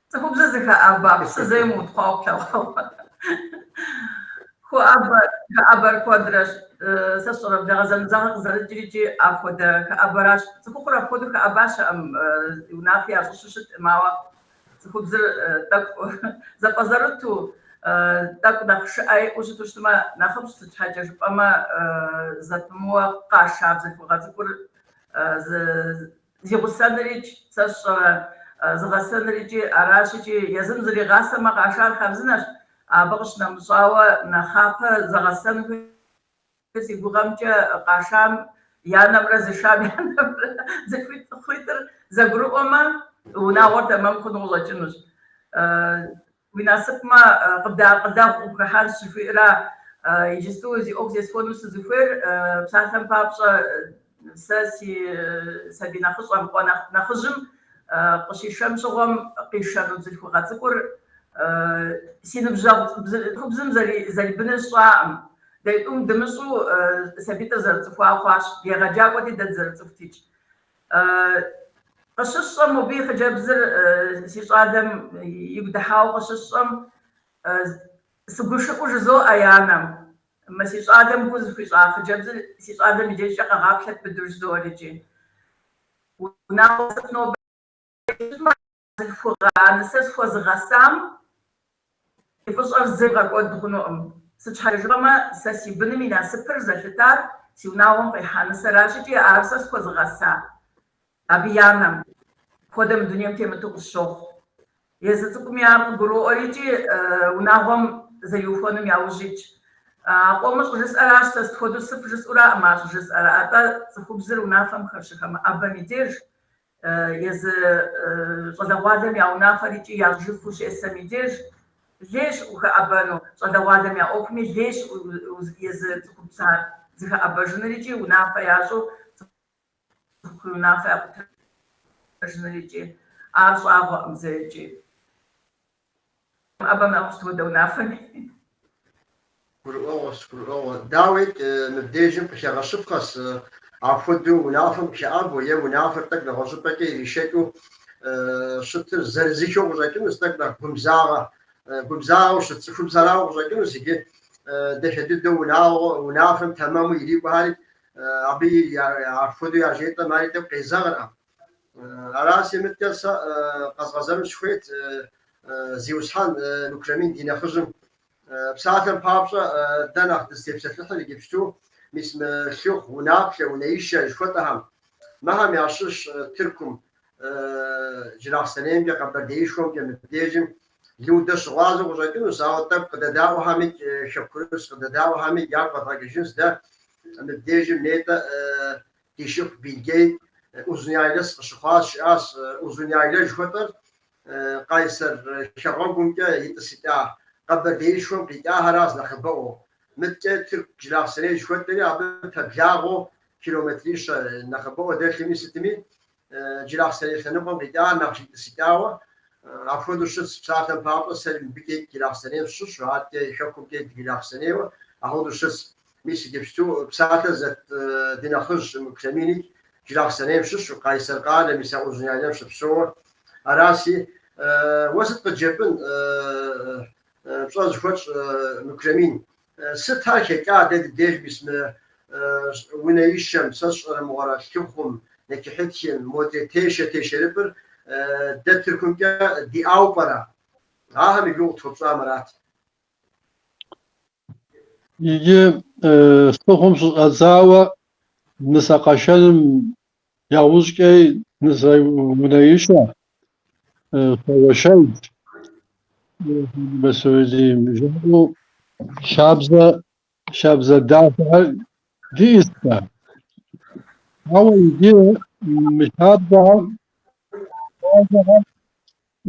Цӏыхубзыр зыхэӏэба псы зэи мыутхъуауэ плъэгъуауэ. Хоӏэбэ, хэӏэбэр куэдрэщ. Сэ сщӏэрэ благъэ зэмызэгъыр къызэрыкӏыр икӏи апхуэдэ хэӏэбэращ. Цӏыхухъур апхуэдэу хэӏэба щыӏэм, унафи ящӏыщу щыткъым, ауэ цӏыхубзыр тӏэкӏу зэпӏэзэрыту, тӏэкӏу нэхъ шыӏэ иӏэу щыту щытмэ, нэхъыфӏщ, сыт щхьэкӏэ жыпӏэмэ, зэпымыуэ къаша бзылъхугъэ цӏыкӏур зи гъусэнырикӏ, сэ сщӏэрэ, зыгъэсэныр икӏи аращ икӏи езым зригъасэмэ къашар хъарзынэщ. Абы къыщынэмыщӏауэ нэхъапэ зыгъэсэн хуейр си гугъэмкӏэ къашам и анэмрэ зышам и анэмрэ цӏыхуитӏыр зэгурыӏуэмэ, унагъуэр тэмэм хъуну къыщӏэкӏынущ. Уи насыпмэ, къыбдэакъылэгъу къыпхыхьэнщ жыхуиӏэра иджысту зи ӏуэху зесхуэну сызыхуейр, псалъэм папщӏэ, сэ си сабий нэхъыщӏэм, къуэ нэхъыжьым къыщишэм щыгъуэм къишэну бзылъхугъэ цӏыкӏур си ныбжьэгъу цӏыхубзым зэрибыныр сщӏакъым. Дэ тӏум дымыщӏэу сабийтӏыр зэрыцӏыхуа хъуащ, ди егъэджакӏуэти дэ дызэрыцӏыхутикӏ. Къыщысщӏэм, мобы и хъыджэбзыр си щӏалэм игу дыхьауэ къыщысщӏэм, сыгушыӏэу жызоӏэ и анэм. Мы си щӏалэм гу зыхуищӏа хъыджэбзыр си щӏалэм и дежкӏэ къэгъаплъэт быдэу жызоӏэр икӏи. Унагъуэ сыт нобэ щытмэ, бзылъхугъэ а нысэр схуэзыгъэсам и фӏыщӏэр зэи бгъэкӏуэд хъунукъым. Сыт щхьэкӏэ жыпӏэмэ, сэ си быным и насыпыр зэлъытар си унагъуэм къихьа нысэращ икӏи ар сэ схуэзыгъэса абы и анэм хуэдэ мы дунейм темыту къысщохъу. Езы цӏыкӏуми ар къыгуроӏуэр икӏи унагъуэм зэриухуэнум яужь итщ. А къомыр щӏыжысӏэращ, сэ сыт хуэдэу сыфӏ жысӏэураӏым ар щӏыжысӏэр, атӏэ цӏыхубзыр унафэм щыхэмыӏэбэм и деж, Езы щӏалэгъуалэм я унафэр икӏи ящӏыжыфу щесэм и деж лейщ ухэӏэбэну, щӏалэгъуалэм я ӏуэхуми лейщ езы цӏыхубзхэр зыхэӏэбэжыныр икӏи унафэ ящӏу цӏыхухъу и унафэ якъутэжыныр икӏи ар щӏагъуэкъым зэи икӏи. Хэмыӏэбэм нэхъыфӏщ сыт хуэдэ унафэми. Гурыӏуэгъуэщ, гурыӏуэгъуэ. Дауикӏ, мыбдежым къыхэгъэщыпхъэщ апхуэдэу унафэм къыхэӏэбэу е унафэр тӏэкӏу нэгъуэщӏыпӏэкӏэ иришэкӏыу щытыр зырызыххэу къыщӏэкӏынущ, тӏэкӏу нэхъ гумызагъэ, гумызагъэу щыт цӏыхубзэрауэ къыщӏэкӏынущ иджы дахэ дыдэу унагъуэ, унафэм тэмэму ирикӏуэхэри абы апхуэдэу яжетӏэм ари тӏэкӏу къезэгъыркъым. Аращи, мыдкӏэ сэ къэзгъэзэну сыхуейт зиусхьэн Нукрамин ди нэхъыжьым. Псалъэм папщӏэ, дэ нэхъ дызытепсэлъыхьыр иджыпсту мис мы лъыхъу, унаплъэ, унэишэ жыхуэтӏэхэм. Мыхэм ящыщ Тыркум, Джылахъстэнеймкӏэ, Къэбэрдеишхуэмкӏэ мыбдежым Людэ щыгъуазэу къыщӏэкӏынущ, ауэ тӏэкӏу къыдэдаӏуэхэмикӏ, хэкурыс къыдэдаӏуэхэмикӏ ягу къэдгъэкӏыжынщ дэ мыбдежым нетӏэ Ди шыпхъу Билгей Узуняйлэ сыкъыщыхъуащ, жиӏащ. Узуняйлэ жыхуэтӏэр Къайсэр хэгъуэгумкӏэ итӏысыкӏа Къэбэрдеишхуэм къикӏахэращ нэхъыбэӏуэу. Мыдкӏэ Тырку Джылахъстэней жыхуэтӏэри абы пэблагъэу километрищэ нэхъыбэӏуэ дэлъми сытми. Джылахъстэней лъэныкъуэм къикӏа, нэхъ щитӏысыкӏауэ апхуэдэу щытщ. Псалъэм папщӏэ, сэри мыбыкӏэ Джылахъстэнейм сыщыщу, адэкӏэ хэкумкӏэ Джылахъстэнейуэ апхуэдэу щытщ. Мис иджыпсту псалъэ зэт ди нэхъыжь Муклэминикӏ Джылахъстэнейм щыщу, Къайсэр къалэм, мис а Узуняйлэм щыпсэууэ. Араси, уэ сыт къыджепӏэн, пщӏэ зыхуэтщӏ Муклэмин? Сыт ар хэкӏа дэ ди деж мис мы унэишэм, сэ сщӏэрэ мыгъуэрэ лъыхъум, нэчыхьытхым, модрей тешэ тешэрыпӏыр дэ Тыркумкӏэ диӏауэ пӏэрэ? Ахэм и гугъу къытхуэпщӏам арат. Иджы лъыхъум щыщӏэдзауэ нысэ къэшэным яужькӏэ нысэ унэишэ, щауэшэж, жаӏэу хабзэ, хабзэ дахэхэр диӏэщ. Ауэ иджы мы хабзэхэм къуажэхэм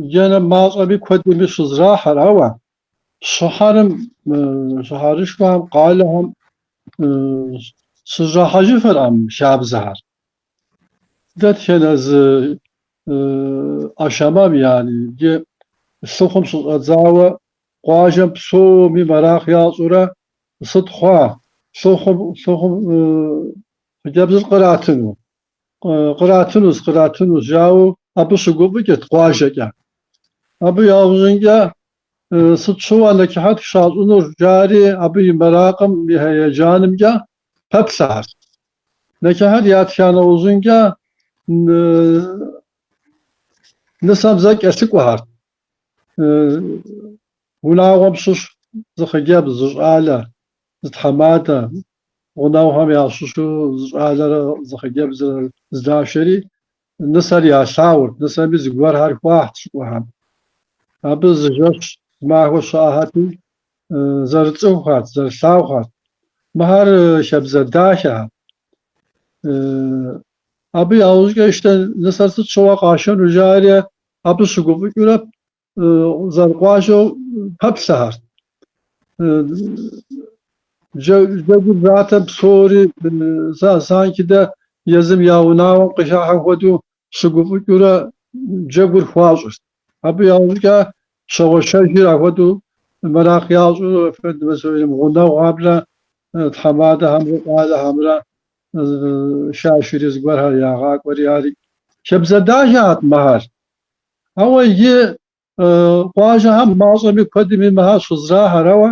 иджы мащӏэми куэдми щызэрахьэр, ауэ щыхьэрым, щыхьэрышхуэхэм, къалэхэм щызэрахьэжыфыркъым хабзэхэр. Дэтхэнэ зы ӏэшэмэм, яни, иджы лъыхъум щыщӏэдзауэ къуажэм псоми мэракъ ящӏурэ сыт хъуа? Лъыхъум, лъыхъум хъыджэбзыр къратыну. Къратынущ, къратынущ, жаӏэу абы щыгуфӏыкӏырт къуажэкӏэ. Абы яужьынкӏэ сыт щыгъуэ нэчыхьытх щащӏынур, жари абы и мэракъым и еджанымкӏэ пэплъэхэрт. Нэчыхьыр ятха нэужьынкӏэ нысэм зэ кӏэлъыкӏуэхэрт. Унагъуэм щыщ зы хъыджэбз, зы щӏалэ, зы тхьэмадэ, гъунэгъухэм ящыщу зы щӏалэрэ зы хъыджэбзрэ здашэри, нысэр ялъагъурт, нысэми зыгуэрхэр хуахьт щыкӏуэхэм. Абы зы жэщ, зы махуэ щыӏэхэрти, зэрыцӏыхухэрт, зэрылъагъухэрт. Мыхэр хабзэ дахэхэр. Абы яужькӏэ ищтэ нысэр сыт щыгъуэ къашэну жари, абы щыгуфӏыкӏыурэ зэрыкъуажэу пэплъэхэрт. Джэгур затэм псори санкидэ езым я унагъуэм къыхыхьэ хуэдэу щыгуфӏыкӏыурэ джэгур хуащӏырт. Абы яужькӏэ щауэшэжыр апхуэдэу мэракъ ящӏу гъунэгъухэмрэ тхьэмадэхэмрэ щӏалэхэмрэ шашыри зыгуэрхэр ягъакӏуэри ари хабзэ дахэхэт мыхэр. Ауэ иджы къуажэхэм мащӏэми куэдми мыхэр щызэрахьэр, ауэ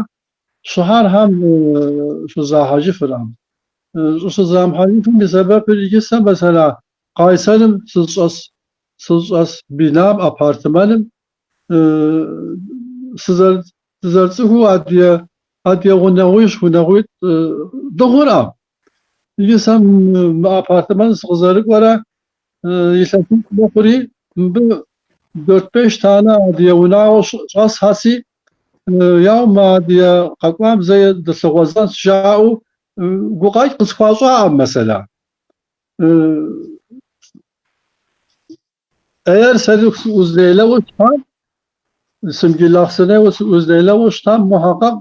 щыхьэрхэм щызэрахьэжыфыркъым. Щӏыщызэрамыхьэжыфым и сэбэпыр иджы сэ мэсэла Къайсэрым сызыщӏэс, сызыщӏэс бинам, апартамэным сызэрыцӏыхуу адыгэ, адыгэ гъунэгъуищ, гъунэгъуитӏ дыхъуркъым. Иджы сэ мы апартамэным сыкъызэрыкӏуэрэ илъэситӏ мэхъури, мыбы дёрт-беш танэ адыгэ унагъуэ щӏэсхэси, яу мы адыгэ къэкӏуам зэ дылъыгъуэзэнщ жаӏэу гукъэкӏ къысхуащӏакъым, мэсэла. Eğer сэри Узнейлэуэ щытам, сымыджылахъстэнейуэ Узнейлэуэ щытам, мухьэкъэкъ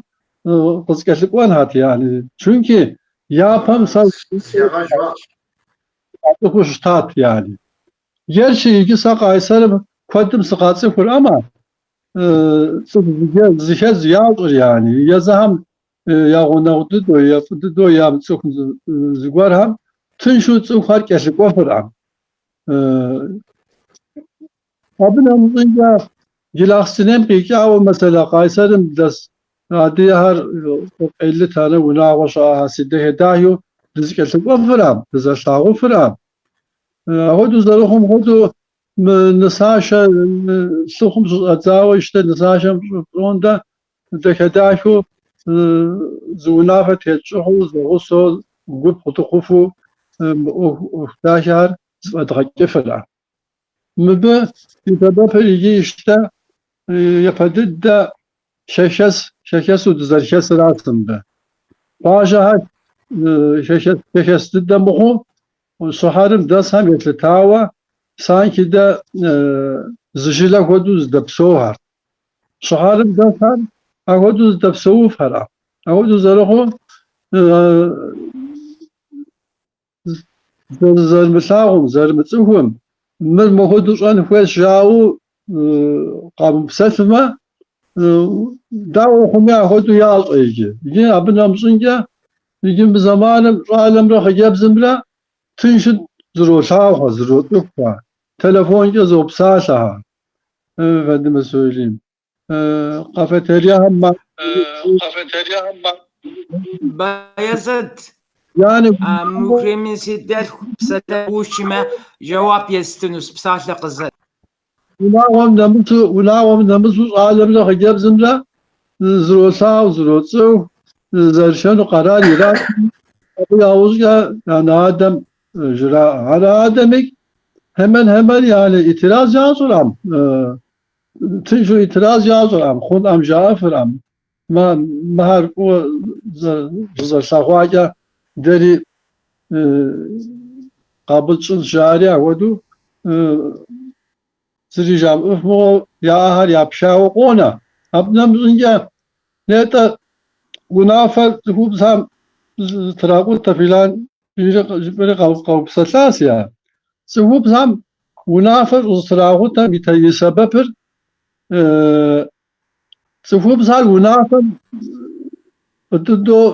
къыскӏэлъыкӏуэнхэт, яни. Чунки япэм сэ сыкъацӏыхуу щытат, яни. Герчи иджы сэ Къайсэрым куэдым сыкъацӏыхур, ама цӏыху зыхэз ящӏыр, яни. Езыхэм я гъунэгъу дыдэу, е фӏы дыдэу ямыцӏыху зыгуэрхэм тыншу цӏыхухэр кӏэлъыкӏуэфыркъым. Абы нэмыщӏынкӏэ Джылахъстэнейм къикӏауэ, мэсэла, Къайсэрым дэс адыгэхэр 40 танэ унагъуэ щыӏэхэси, дахэ-дахэу дызэкӏэлъыкӏуэфыркъым, дызэлъагъуфыркъым. Апхуэдэу зэрыхъум хуэдэу мы нысашэ лъыхъум щыщӏэдзауэ ищтэ нысашэм пщӏондэ дахэ-дахэу зы унафэ тетщӏыхьу, зэгъусэу гуп дыхъуфу мы ӏуэху дахэхэр зэфӏэдгъэкӏыфыркъым. Мыбы и сэбэпыр иджы ищтэ япэ дыдэ хэхэс, хэхэсу дызэрыхэсыращ мыбы. Къуажэхэр хэхэс, хэхэс дыдэ мыхъуу, щыхьэрым дэсхэм елъытауэ санкидэ зы жылэ хуэдэу зыдэпсэухэр. Щыхьэрым дэсхэр апхуэдэу зыдэпсэуфэркъым. Апхуэдэу зэрыхъуу зэрымылъагъум, зэрымыцӏыхум. Мыр мыхуэдэу щӏэн хуейщ жаӏэу къамыпсэлъмэ, дауэ хъуми ахуэдэу ящӏэ иджы. Иджы абы нэмыщӏынкӏэ, иджы мы зэманым щӏалэмрэ хъыджэбзымрэ тыншу зэролъагъухэ, зэроцӏыхухэ, телефонкӏэ зопсалъэхэ, efendime söyleyeyim. Kafeteryaхэм Баязэт, Yani Мукремин си дэлъху псалъэ жэуап естынущ, псалъэ къызэт. Унагъуэм нэмысу щӏалэмрэ хъыджэбзымрэ зэролъагъу, зэроцӏыху, зэрышэну къэрар ират. Абы яужькӏэ анэ-адэм жраӏэ. Анэ-адэми hemen yani itiraz ящӏырам, тыншу itiraz ящӏырам, хъунӏэм жаӏэфырам. Мыхэр фӏыуэ зызэрылъэгъуакӏэ дэри къабыл тщӏынщ жари апхуэдэу зыри жамыӏэф мыгъуэу я ӏэхэр япхауэ къонэ. Абы нэмыщӏынкӏэ нетӏэ унафэр цӏыхубзхэм зытракъутэ филан жыпӏэри къэупсэлъащ я. Цӏыхубзхэм унафэр щӏызытракъутэм и сэбэпыр цӏыхубзхэр унафэм фӏы дыдэу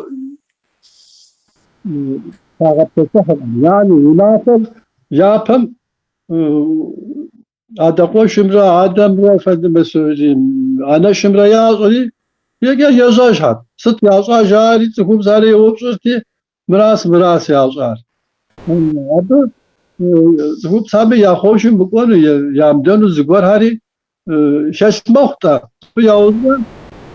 хагъэпсэлъыхьыркъым. Yani унафэр япэм адэ къуэшымрэ адэмрэ efendime söyleyeyim анэшымрэ ящӏэри екӏэ ежьэжхьэт. Сыт ящӏа жари цӏыхубзхэри еупщӏырти, мырас мырас ящӏар. Абы цӏыхубзхэми я хъуэшым мыкӏуэну, ямыдэну зыгуэрхэри хэлъ мэхъу-тӏэ. Абы яужькӏэ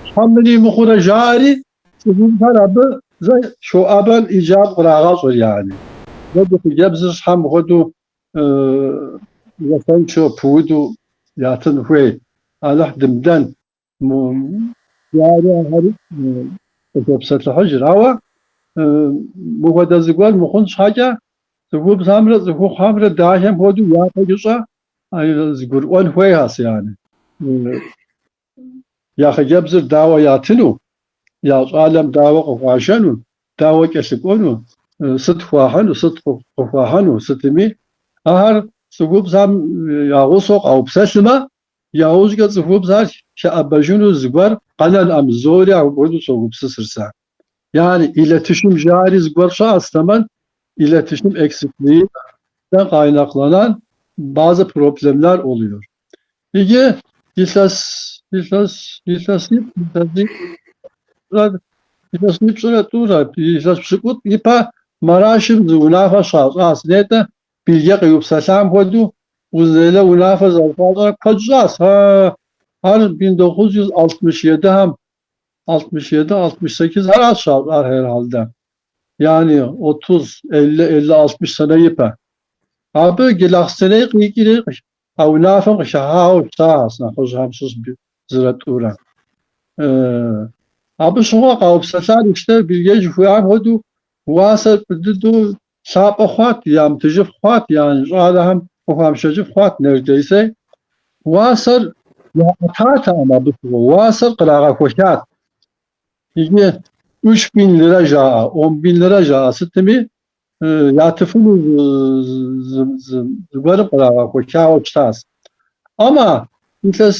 щхьэ мыри мыхъурэ жаӏэри цӏыхубзхэр абы зэ щоӏэбэр иджаб кърагъэщӏыр yani. Дэ ди хъыджэбзыр щхьэ мыхуэдэу уасэншэу пыуду ятын хуей. Алыхь дымыдэн. Жари ахэри къыхопсэлъыхьыжыр. Ауэ мыхуэдэ зыгуэр мыхъун щхьэкӏэ цӏыхубзхэмрэ цӏыхухъухэмрэ дахэм хуэдэу япэкӏыщӏэ зыгурыӏуэн хуейхэщ yani. Я хъыджэбзыр дауэ ятыну, я щӏалэм дауэ къыхуашэну, дауэ кӏэлъыкӏуэну, сыт хуахьыну, сыт къыхуахьыну, сытми. Ахэр цӏыхубзхэм я гъусэу къаупсэлъмэ, яужькӏэ цӏыхубзхэр хэӏэбэжыну зыгуэр къэнэнӏэм зори апхуэдэу согупсысыр сэ. Yani iletişim жари зыгуэр щыӏэщ, тэмэм iletişim eksikliğinden kaynaklanan bazı problemler oluyor. Иджы илъэс илъэс илъэситӏ илъэсипщӏрэ тӏурэ илъэс пщыкӏутӏ ипэ Марашым зы унафэ щащӏащ. Нетӏэ Билге къиупсэлъам хуэдэу Узунейлэ унафэ зэрыщащӏар куэд щӏащ. Ар 1967-хэм 67, 68 аращ щащӏар herhalde. Yani 30, 50, 50, 60 сэнэ ипэ. Абы Джылахъстэней къикӏри а унафэм къыхыхьауэ щытащ нэхъыжьхэм щыщ зырэ тӏурэ. Абы щыгъуэ къаупсэлъар ищтэ Билге жыхуиӏам хуэдэу уасэр фӏы дыдэу лъапӏэ хъуат, ямытыжыф хъуат, yani щӏалэхэм къыхуамышэжыф хъуат neredeyse. Уасэр яӏэтатэкъым абы щыгъуэ, уасэр кърагъэхуэхат. Иджы 3000 лирэ жаӏэ, 10 000 лирэ жаӏэ, сытми ятыфыну зыгуэрым кърагъэхуэхауэ щытащ. Ама илъэс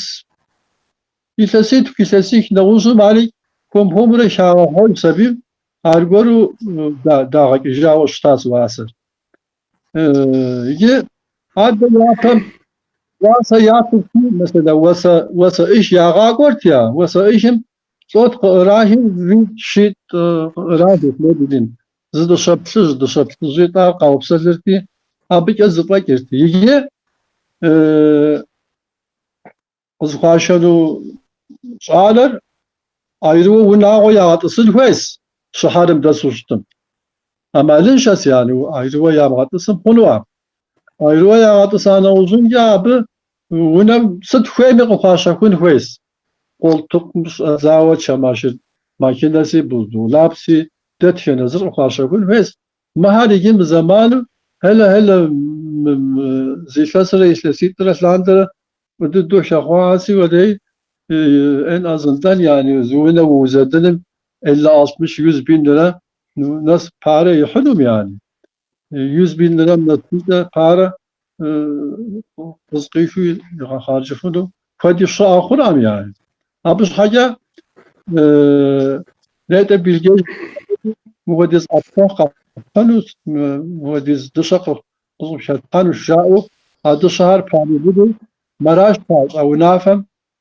илъэситху, илъэсих нэгъуэщӏым ари хуэм-хуэмурэ хагъэхъуэж сабийм аргуэру дагъэкӏыжауэ щытащ уасэр. Иджы адэ япэм уасэ ятырти, mesela уасэ уасэӏых ягъакӏуэрт я, уасэӏыхым лӏот къыӏырахыр витӏ, щитӏ къыӏырахырт, ne bileyim. Зы дыщэ плъыжь, дыщэ плъыжьитӏ ар къаупсэлъырти, абыкӏэ зэфӏэкӏырт. Иджы къызыхуашэну щӏалэр айрыуэ унагъуэ ягъэтӏысын хуейщ щыхьэрым дэсу щытым. Ӏэмалыншэщ yani, айрыуэ ямыгъэтӏысым хъунуӏэм. Айрыуэ ягъэтӏыса нэужьынкӏэ абы унэм сыт хуейми къыхуащэхун хуейщ. Koltukым щӏэдзауэ çamaşır makinesi, buzdolapsi, дэтхэнэ зыр къыхуащэхун хуейщ. Мыхэр иджы мы зэманым hele-hele зы илъэсрэ илъэситӏрэ лъандэрэ фӏы дыдэу хэхъуаси уэлей en azından yani зы унэ уузэдыным 50, 60, 100 bin lira нэс para ихьынум yani. 100 bin lira нэсыкӏэ para Къызкъихыу игъэхъарджыфыну куэди щыӏэ хъураӏым yani. Абы щхьэкӏэ нетӏэ Билгей мыхуэдиз ӏэпхъуэ къэпхьынущ, мыхуэдиз дыщэ къыщӏыпхэлъхьэнущ жаӏэу а дыщэхэр памыубыду Мараш щащӏа унафэм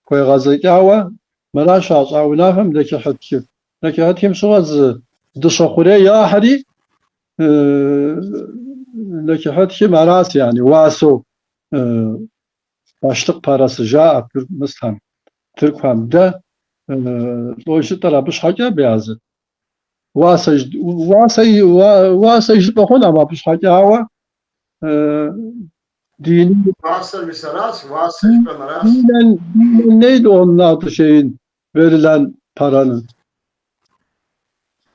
хуегъэзэкӏауэ, Мараш щащӏа унафэм нэчыхьытхым. Нэчыхьытхым щыгъуэ зы дыщэ хъурей яхьри нэчыхьытхым аращ yani уасэу başlık parası жаӏэ мысхэм, тыркухэм. Дэ лӏо жытӏэр абы щхьэкӏэ Бейазыт. Уасэ уасэ уасэ жыпӏэ хъунукъым абы щхьэкӏэ, ауэ dini Уасэр мис аращ, уасэ жыпӏэм аращ. Dinen, dinen neydi onun adı şeyin verilen paranın?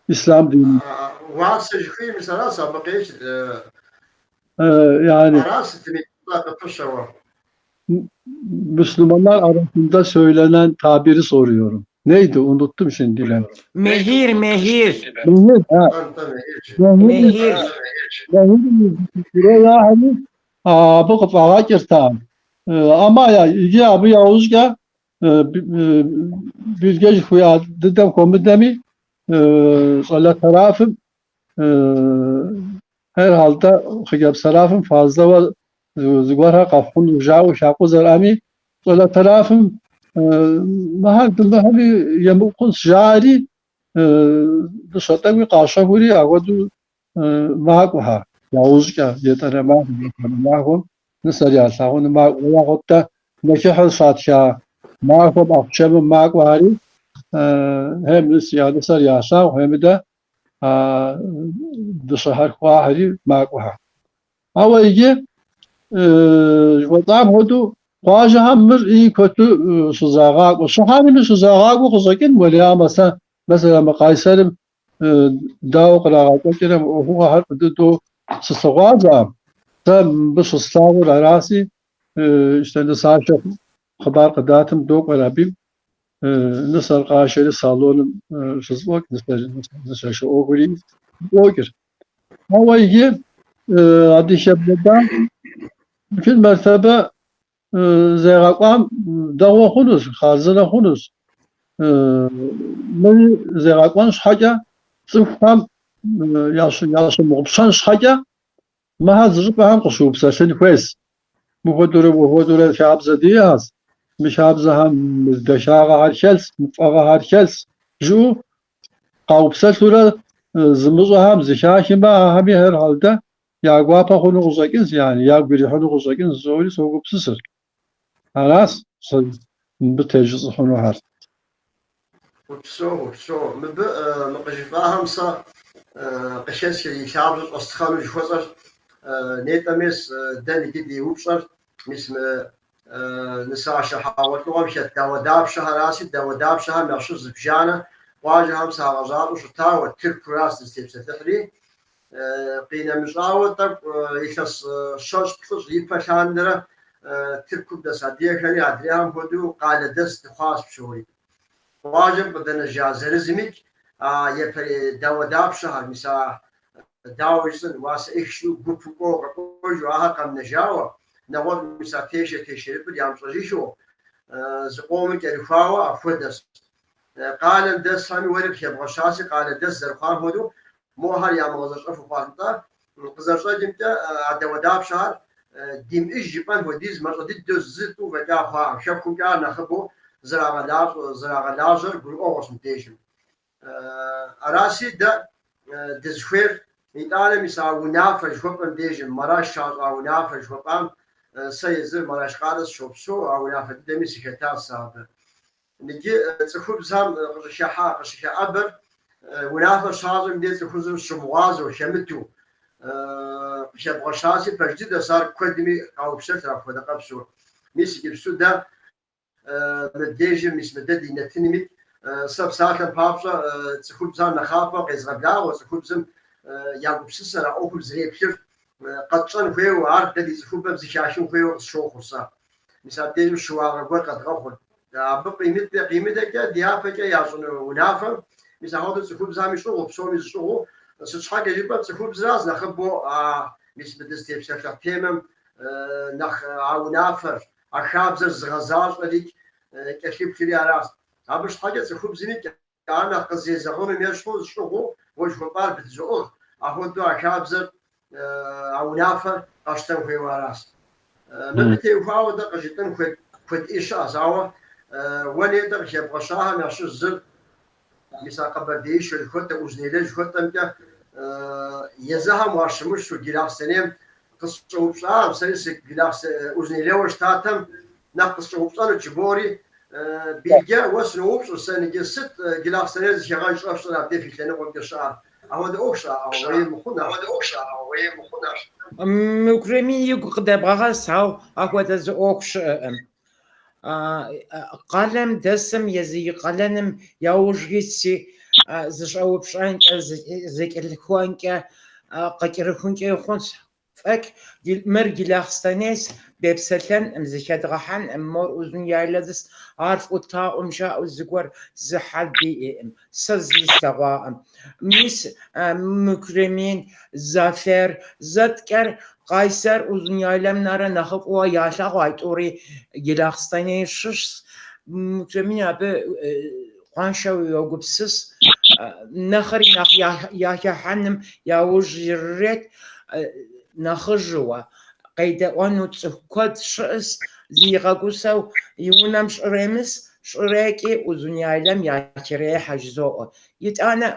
İslam dini. Уасэ жыхуиӏэр мис аращ, абы къещ Yani аращ сытми къыпыщэуэ. Müslümanlar arasında söylenen tabiri soruyorum. Neydi? Unuttum şimdi ben. Mehir, mehir. Mehir, ha. Нтӏэ, мехир. Mehir, Mehir. mehir yani абы къыфӏагъэкӏыртэкъым. Ama ya иджы абы яужькӏэ Билге жыхуиӏа дыдэм хуэмыдэми щӏалэ тарафым herhalde хъыджэбз тарафым фазлэуэ зыгуэрхэр къэфхьуну жаӏэу хакъузэрӏэми щӏалэ тарафым мыхэр дымыхьми емыкӏу хъунщ жаӏэри дыщэ тӏэкӏуи къащэхури апхуэдэу макӏуэхэр яужькӏэ етӏанэ махуэм, етӏанэ махуэм нысэр ялъагъуну макӏуэ. Ягъуэтэ нэчыхьыр щатха махуэм ахъшэмым макӏуэхэри хем ныс я нысэр ялъагъу, хемыдэ дыщэхэр хуахьри макӏуэхэр. Ауэ иджы жыхуэтӏам хуэдэу къуажэхэм мыр и куэду щызагъакӏуэ. Щыхьэрми щызагъакӏуэу къыщӏэкӏын уэлей, сэ mesela мы Къайсэрым дауэ кърагъэкӏуэкӏрэ мы ӏуэхугъуэхэр фӏы дыдэу сылъыгъуазэкъым. Сэ мыбы щыслъагъур араси, işte нысашэ хъыбар къыдатым докӏуэр абы нысэр къашэри салоным щызэфӏокӏ, нысашэ ӏуэхури зэфӏокӏыр. Ауэ иджы Адыхэблэда mümkün mertebe зегъэкӏуам дэгъуэ хъунущ, хъарзынэ хъунущ. Мыри зегъэкӏуэн щхьэкӏэ цӏыхухэм ящымыгъупщэн щхьэкӏэ мыхэр зы щӏыпӏэхэм къыщыупсэлъын хуейщ. Мыхуэдурэ мыхуэдурэ хабзэ диӏэщ. Мы хабзэхэм мы дахагъэхэр хэлъщ, мы фӏыгъэхэр хэлъщ жыӏэу къаупсэлъурэ зымыщӏэхэм зыхахмэ, ахэми herhalde я гуапэ хъуну къыщӏэкӏынщ, yani ягу ирихьыну къыщӏэкӏынщ, жысӏэури согупсысыр. Аращ сэ мыбы тежысӏыхьынухэр. Упсэу, упсэу. Мыбы мы къыжыфӏахэм сэ къыхэсхыр и лъабжьэ щӏэстхъэну жыхуэсӏэр нетӏэ мес дэ иджы ди упщӏэр мис мы нысашэ хьэгъуэлӏыгъуэм хэт дауэдапщэхэращи, дауэдапщэхэм ящыщ зыбжанэ къуажэхэм сагъэщӏащӏэу щытауэ, Тыркуращ дызытепсэлъыхьри. Къинэмыщӏауэ тӏэкӏу илъэс 30-плӏыщӏ ипэ лъандэрэ Тыркум дэс адыгэхэри адрейхэм хуэдэу къалэдэс дыхъуащ псори. Къуажэм къыдэнэжа зырызымикӏ а япэрей дауэдапщэхэр, мис а дауэ жысӏэн, уасэӏыхщу гупу кӏуэуэ къэкӏуэжу ахэр къэмынэжауэ, нэгъуэщӏ мис а тешэ тешэрыпӏыр ямыщӏэжыхыу, зыкъомыр кӏэрыхуауэ апхуэдэщ. Къалэм дэсхэми уэри къыхэбгъэщащи, къалэдэс зэрыхъуам хуэдэу мохэр ямыгъэзэщӏэфу хъуащ. Нтӏэ, къызэрыщӏэкӏымкӏэ а дауэдапщэхэр димыӏыж жыпӏэн хуэдиз мащӏэ дыдэу зы тӏу фӏэкӏа хъуакъым. Хэкумкӏэ ар нэхъыбэу зэрагъэлажьэр гурыӏуэгъуэщ мыбдежым. Араси дэ дызыхуейр итӏанэ мис а унафэ жыхуэпӏэм дежым, Мараш щащӏа унафэ жыхуэпӏам, сэ езыр Мараш къалэ сыщопсэу, а унафэ дыдэми сыхэтащ сэ абы. Иджы цӏыхубзхэм къыщӏыхыхьа, къыщыхэӏэбэр унафэ щащӏым деж цӏыхубзыр щымыгъуазэу, хэмыту къыхэбгъэщащи, пэж дыдэщ ар куэдми къаупсэлъыр апхуэдэ къэпсу. Мис иджыпсту дэ мыбдежым, мис мы дэ ди нэтынми, сэ псалъэм папщӏэ цӏыхубзхэр нэхъапэ къезгъэблагъэу, цӏыхубзым я гупсысэр, а ӏуэхум зэреплъыр къэтщӏэн хуейуэ, ар дэ ди цӏыхубэм зыхахын хуейуэ къысщохъур сэ. Мис абдежым щыуагъэ гуэр къэдгъэхъур. Абы къимыдэкӏэ дяпэкӏэ ящӏыну унафэм, мис апхуэдэу цӏыхубзхэми щӏыгъуу, псоми зыщӏыгъуу, сыт щхьэкӏэ жыпӏэм цӏыхубзращ нэхъыбэу а мис мы дызытепсэлъыхь темэм нэхъ а унафэр, а хабзэр зыгъэзащӏэрикӏ кӏэлъыплъри аращ. Абы щхьэкӏэ цӏыхубзымикӏ ар нэхъ къызезэгъынум ещхьу щӏыгъуу уэ жыхуэпӏар бдызоӏыгъ, апхуэдэу а хабзэр, а унафэр къэщтэн хуейуэ аращ. Мыбы теухуауэ дэ къыжытӏэн хуей куэд ӏей щыӏэщ, ауэ уэ нетӏэ къыхэбгъэщахэм ящыщ зыр, мис а къэбэрдеишэ жыхуэтӏэ, Узун-Яйлэ жыхуэтӏэмкӏэ езыхэм уащымыщу Джылахъстэнейм къысщӏэупщӏам, сэри сы Узун-Яйлэуэ щытатэм, нэхъ къысщӏэупщӏэнут жыбори, Билге, уэ сыноупщӏыр сэ ныджы сыт Джылахъстэнейр зэхэгъэж щӏэфщӏыр абдей фи лъэныкъуэмкӏэ щыӏэр? Апхуэдэ ӏуэху щыӏэ, уей мыхъун ар. Мукремин игу къыдэбгъэгъэс, ауэ апхуэдэ зы ӏуэху щыӏэкъым. Къалэм дэсым езы и къалэным яужь итси, зыщӏэупщӏэнкӏэ, зыкӏэлъыхуэнкӏэ, къыкӏэрыхункӏэ хъунщ. Фӏэкӏ, мыр Джылахъстэнейс, депсэлъэнкъым, зыхэдгъэхьэнкъым, мор Узун-Яйлэдыс, ар фӏыуэ тлъагъум жаӏэу зыгуэр зы хьэл диӏэкъым, сэ зыри слъэгъуакъым. Мис Мукремин, Зафер, зэткӏэр Къайсэр Узун-Яйлэм нэрэ нэхъыфӏыуэ ялъагъу а тӏури Джылахъстэней щыщщ. Мукремин абы къуаншэу йогупсыс, нэхъри нэхъ яхыхьэным яужь ирырет нэхъыжьыуэ. Къедэӏуэну цӏыху куэд щыӏэс, зигъэгусэу и унэм щӏыремыс, щӏырекӏи Узун-Яйлэм яхрехьэ жызоӏэ. Итӏанэ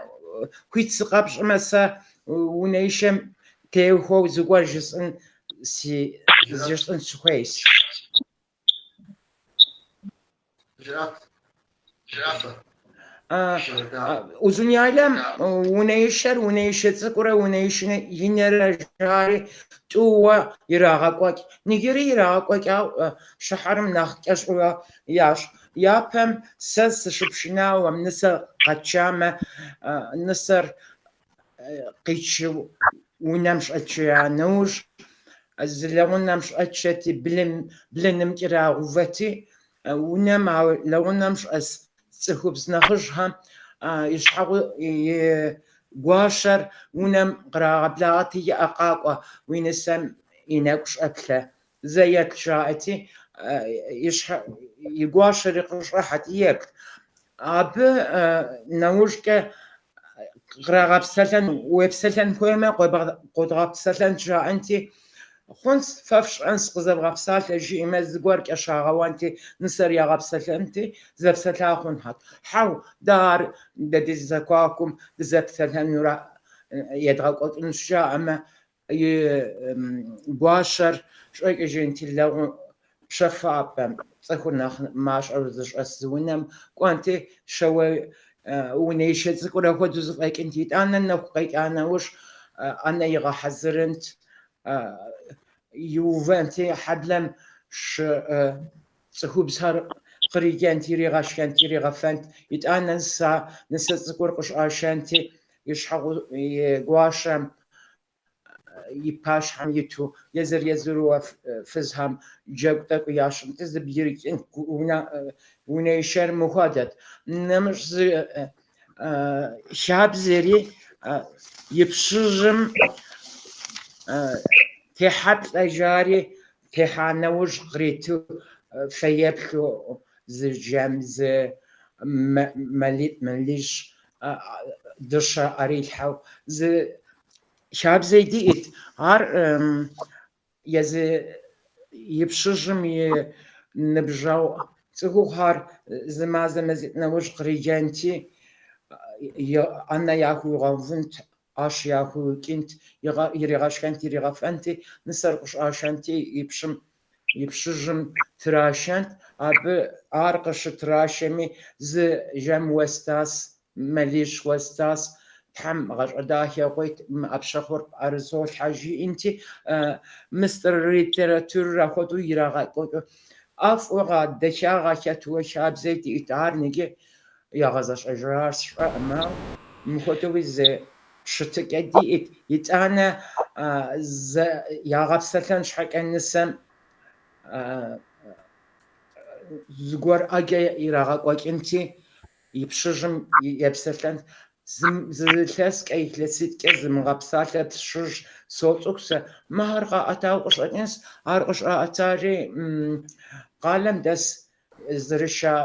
хуит сыкъэпщӏмэ, сэ унэишэм теухуэу зыгуэр жысӏэн си жысӏэн сыхуейщ. Узун-Яйлэм унэишэр унэишэ цӏыкӏурэ унэишэ инрэ жари тӏууэ ирагъэкӏуэкӏ. Ныджыри ирагъэкӏуэкӏ, ауэ щыхьэрым нэхъ кӏэщӏурэ ящӏ. Япэм сэ сыщыпшынауэм нысэ къэтшамэ, нысэр къитшу унэм щӏэтшэжа нэужь, зы лэгъунэм щӏэтшэти, блыным кӏэрагъэувэти, унэм а лэгъунэм щӏэс цӏыхубз нэхъыжьхэм и щхьэгъу и гуащэр унэм кърагъэблагъэти, иӏэ къакӏуэ, уи нысэм и нэкӏу щӏэплъэ, зэ еплъ жаӏэти, и щхьэ и гуащэри къыщӏыхьэти еплът. Абы нэужькӏэ кърагъэпсэлъэн, уепсэлъэн хуеймэ, къодгъэпсэлъэнщ жаӏэнти, хъунщ, фэ фщӏэнщ къызэвгъэпсалъэ жиӏэмэ, зыгуэркӏэ щагъэуэнти, нысэр ягъэпсэлъэнти, зэпсэлъа хъунхэт. Хьэу, дэ ар дэ ди зэхуакум дызэпсэлъэнурэ едгъэкӏуэкӏынщ жаӏэмэ, и гуащэр щӏэкӏыжынти лэгъу пщэфӏапӏэм, цӏыхур нэхъ мащӏэу зыщӏэс зы унэм кӏуэнти, щэуэ унэишэ цӏыкӏурэ хуэдэу зэфӏэкӏынт. Итӏанэ нэху къекӏа нэужь ӏэнэ игъэхьэзырынт, иувэнти, хьэблэм цӏыхубзхэр къриджэнт, иригъэшхэнт, иригъэфэнт. Итӏанэ нысэ цӏыкӏур къыщӏашэнти, и щхьэгъу и гуащэм и пащхьэм иту езыр-езыруэ фызхэм джэгу тӏэкӏу ящӏынти, зэбгрыкӏынт, унэишэр мыхуэдэт. Нэмыщӏ зы хабзэри и пщыжьым техьэплӏэ жари техьа нэужь къриту фэеплъу зы жэм, зы мэлитӏ, мэлищ дыщэ ӏэрилъхьэу зы хабзэ диӏэт. Ар езы и пщыжьым и ныбжьэгъу цӏыхухъухэр зы мазэ мазитӏ нэужь къриджэнти, ӏэнэ яхуигъэувынт, ӏэщ яхуиукӏынт, иригъэшхэнт, иригъэфэнти, нысэр къыщӏашэнти, и пщым и пщыжьым трашэнт, абы ар къыщытрашэми зы жэм уэстас, мэлищ уэстас, Тхьэм гъащӏэ дахэ къуит, мы ӏэпщэхъур пӏэрызолъхьэ жиӏэнти, мыстыр литературэр апхуэдэу ирагъэкӏуэкӏыу. ӏэфӏыгъэ, дахагъэ хэтуэ хабзэ диӏэт, ар ныджы ягъэзэщӏэжар сщӏэкъым, ауэ мыхуэдэуи зы щытыкӏэ диӏэт. Итӏанэ ягъэпсэлъэн щхьэкӏэ нысэм зыгуэр ӏэджэ ирагъэкӏуэкӏынти, и пщыжьым епсэлъэнт. Зы илъэскӏэ, илъэситӏкӏэ зымыгъэпсалъэ тщыщ соцӏыху сэ. Мыхэр къаӏэтауэ къыщӏэкӏынщ, ар къыщӏаӏэтари къалэм дэс зэрыша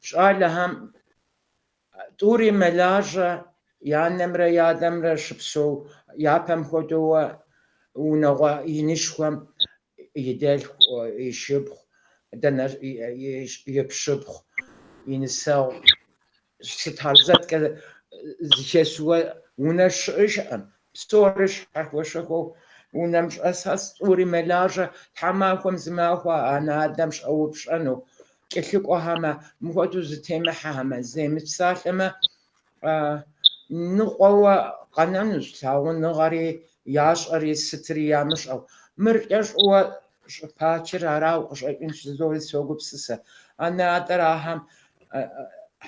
щӏалэхэм тӏури мэлажьэ, я анэмрэ я адэмрэ щыпсэу япэм хуэдэуэ унагъуэ инышхуэм и дэлъху, и шыпхъу, дэнэ и пщыпхъу, и нысэгъу сытхэр зэткӏэ зэхэсуэ унэ щыӏэжкъым. Псори щхьэхуэ-щхьэхуэу унэм щӏэсхэщ, тӏури мэлажьэ, тхьэмахуэм зы махуэ анэ-адэм щӏэупщӏэну кӏэлъыкӏуэхэмэ, мыхуэдэу зэтемыхьэхэмэ, земыпсалъэмэ, ныкъуэуэ къэнэнущ лъагъуныгъэри, ящӏэри, сытри ямыщӏэу. Мыр кӏэщӏууэ щӏыпачыр арауэ къыщӏэкӏынщ жызори согупсысэ. Анэ-адэр ахэм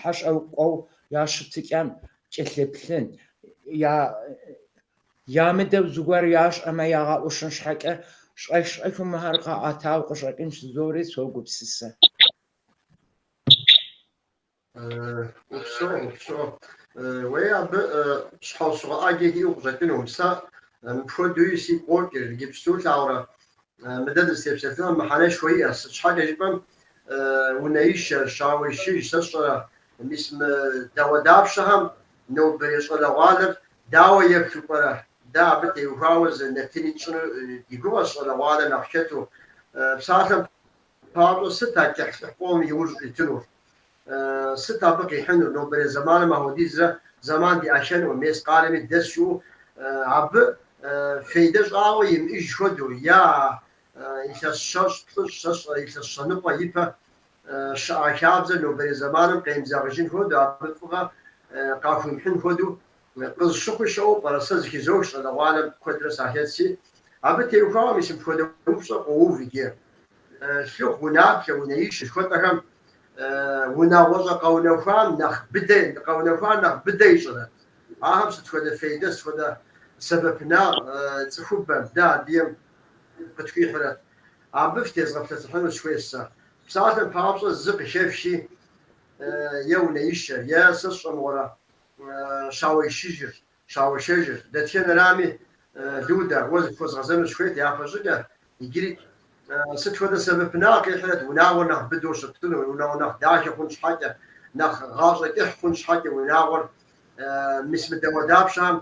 хьэщӏэу кӏуэу я щытыкӏэм кӏэлъыплъын, ямыдэу зыгуэр ящӏэмэ ягъэӏущын щхьэкӏэ щӏэх-щӏэхыу мыхэр къаӏэтауэ къыщӏэкӏынщ жызори согупсысэ. Упсэу, упсэу. Уей, абы щхьэусыгъуэ ӏэджэ иӏэу къыщӏэкӏынукъым. Сэ мыпхуэдэуи сигу къокӏыр, иджыпсту лъагъурэ мы дэ дызытепсэлъыхьым мыхьэнэшхуэ иӏэщ. Сыт щхьэкӏэ жыпӏэм, унэишэр, щауэишыж, сэ сщӏэрэ, мис мы дауэдапщэхэм нобэрей щӏалэгъуалэр дауэ еплъу пӏэрэ? Дэ абы теухуауэ зы нэтыни тщӏыну ди гугъэщ щӏалэгъуалэр нэхъ хэту. Псалъэм папщӏэ, сыт а кӏыхьлӏыхь къомым иужь щӏитынур? Сыт абы къихьынур? Нобэрей зэманым апхуэдизрэ зэман диӏэхэнукъым, мес къалэми дыдэс жиӏэу, абы фейдэ щӏагъуэ имыӏыж хуэдэу, е илъэс щэщӏ, плӏыщӏ, сэ сщӏэрэ илъэс щэныкъуэ ипэ щыӏа хабзэр нобэрей зэманым къемызэгъыжын хуэдэу, абы фӏыгъэ къахуимыхьын хуэдэу къызыщыхъуи щыӏэу пӏэрэ, сэ зыхызох щӏалэгъуалэм куэдрэ сахэтси. Абы теухуауэ мис мыпхуэдэ упщӏэ къоув иджы. Лъыхъу, унаплъэ, унэишэ жыхуэтӏэхэм унагъуэщӏэ къэунэхуам нэхъ быдэ, къэунэхуар нэхъ быдэ ищӏрэт? Ахэм сыт хуэдэ фейдэ, сыт хуэдэ сэбэпынагъ цӏыхубэм, дэ адыгэм къытхуихьрэт? Абы фытезгъэпсэлъыхьыну сыхуейщ сэ. Псалъэм папщӏэ, зы къыхэфхи, е унэишэр, е сэ сщӏэ мыгъуэрэ щауэишыжыр, щауэшэжыр. Дэтхэнэрами, Людэ, уэ зыпхуэзгъэзэну сыхуейт япэщӏыкӏэ, иджыри сыт хуэдэ сэбэпынагъ къихьрэт унагъуэр нэхъ быдэу щытыну, унагъуэр нэхъ дахэ хъун щхьэкӏэ, нэхъ гъащӏэ кӏыхь хъун щхьэкӏэ унагъуэр мис мы дауэдапщэхэм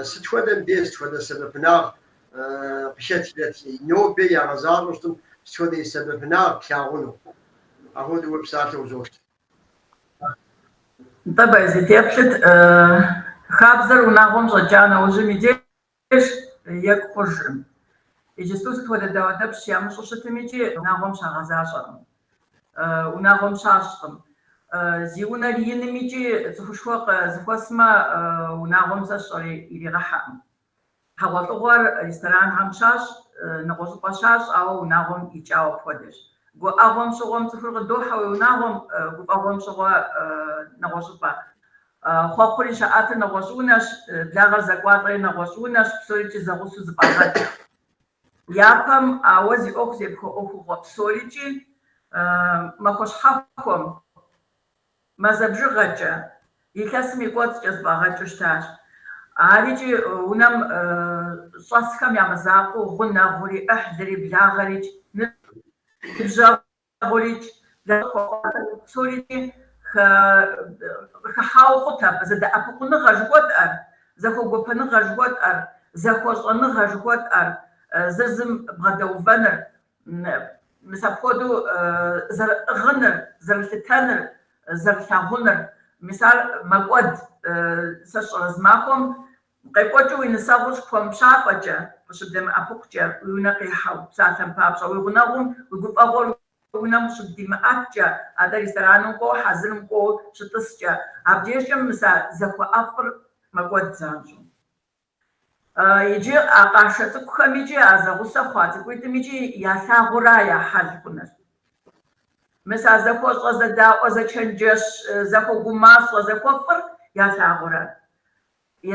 сыт хуэдэм деж сыт хуэдэ сэбэпынагъ къыхэтхрэт, нобэ ягъэзащӏэу щытым сыт хуэдэ и сэбэпынагъ плъагъуну? Апхуэдэу уэ псалъэ узот. Нтӏэ, Байзит, еплъыт, хабзэр унагъуэм щӏэкӏа нэужьым и деж екӏу хъужкъым. Иджысту сыт хуэдэ дауэдапщ ямыщӏу щытым икӏи унагъуэм щагъэзащӏэкъым, унагъуэм щащӏкъым. Зи унэр иным икӏи цӏыхушхуэ къызэхуэсмэ, унагъуэм сэ сщӏэр иригъэхьэкъым. Хьэгъуэлӏыгъуэр ресторанхэм щащӏ, нэгъуэщӏыпӏэ щащӏ, ауэ унагъуэм икӏауэ апхуэдэщ. Гуӏэгъуэм щыгъуэм цӏыхур къыдохьэ уи унагъуэм, гуфӏэгъуэм щыгъуэ нэгъуэщӏыпӏэ. Хъуэхъури щаӏэтыр нэгъуэщӏ унэщ, благъэр зэкӏуалӏэри нэгъуэщӏ унэщ, псорикӏи зэгъусэу зэфӏагъэкӏ. Япэм ауэ зи ӏуэху зепхуэ ӏуэхугъуэ псорикӏи махуэ щхьэхуэм, Мазэ бжыгъэкӏэ, илъэсым и кӏуэцӏкӏэ зэфӏагъэкӏыу щытащ. Ар икӏи унэм щӏэсхэм я мызакъуэу гъунэгъури, ӏыхьлыри, благъэрикӏ, ныбжьэгъурикӏ, псорикӏи къыхыхьауэ хъут абы зэдэӏэпыкъуныгъэ жыхуэтӏэр, зэхуэгуэпэныгъэ жыхуэтӏэр, зэхуэщӏэныгъэ жыхуэтӏэр, зыр зым бгъэдэувэныр. Мис апхуэдэу зэрыӏыгъыныр, зэрылъытэныр, зэрылъагъуныр, мис ар мэкӏуэд. Сэ сщӏэрэ зы махуэм къекӏуэкӏыу уи нысэгъур щыпхуэмыпщафӏэкӏэ, къыщыбдэмыӏэпыкъукӏэ, уи унэ къихьэу, псалъэм папщӏэ, уи гъунэгъум уи гуфӏэгъуэр уи унэм къыщыбдимыӏэткӏэ, атӏэ рестораным кӏуэу, хьэзырым кӏуэу щытӏыскӏэ, абдежкӏэ мис а зэхуэӏэфӏыр мэкӏуэд занщӏэу. Иджы а къашэ цӏыкӏухэм икӏи а зэгъусэ хъуа цӏыкӏуитӏым икӏи ялъагъура я хьэл хъуныр. Мис а зэхуэщӏэ, зэдаӏуэ, зэчэнджэщ, зэхуэгумащӏэ, зэхуэфӏыр ялъагъурэ.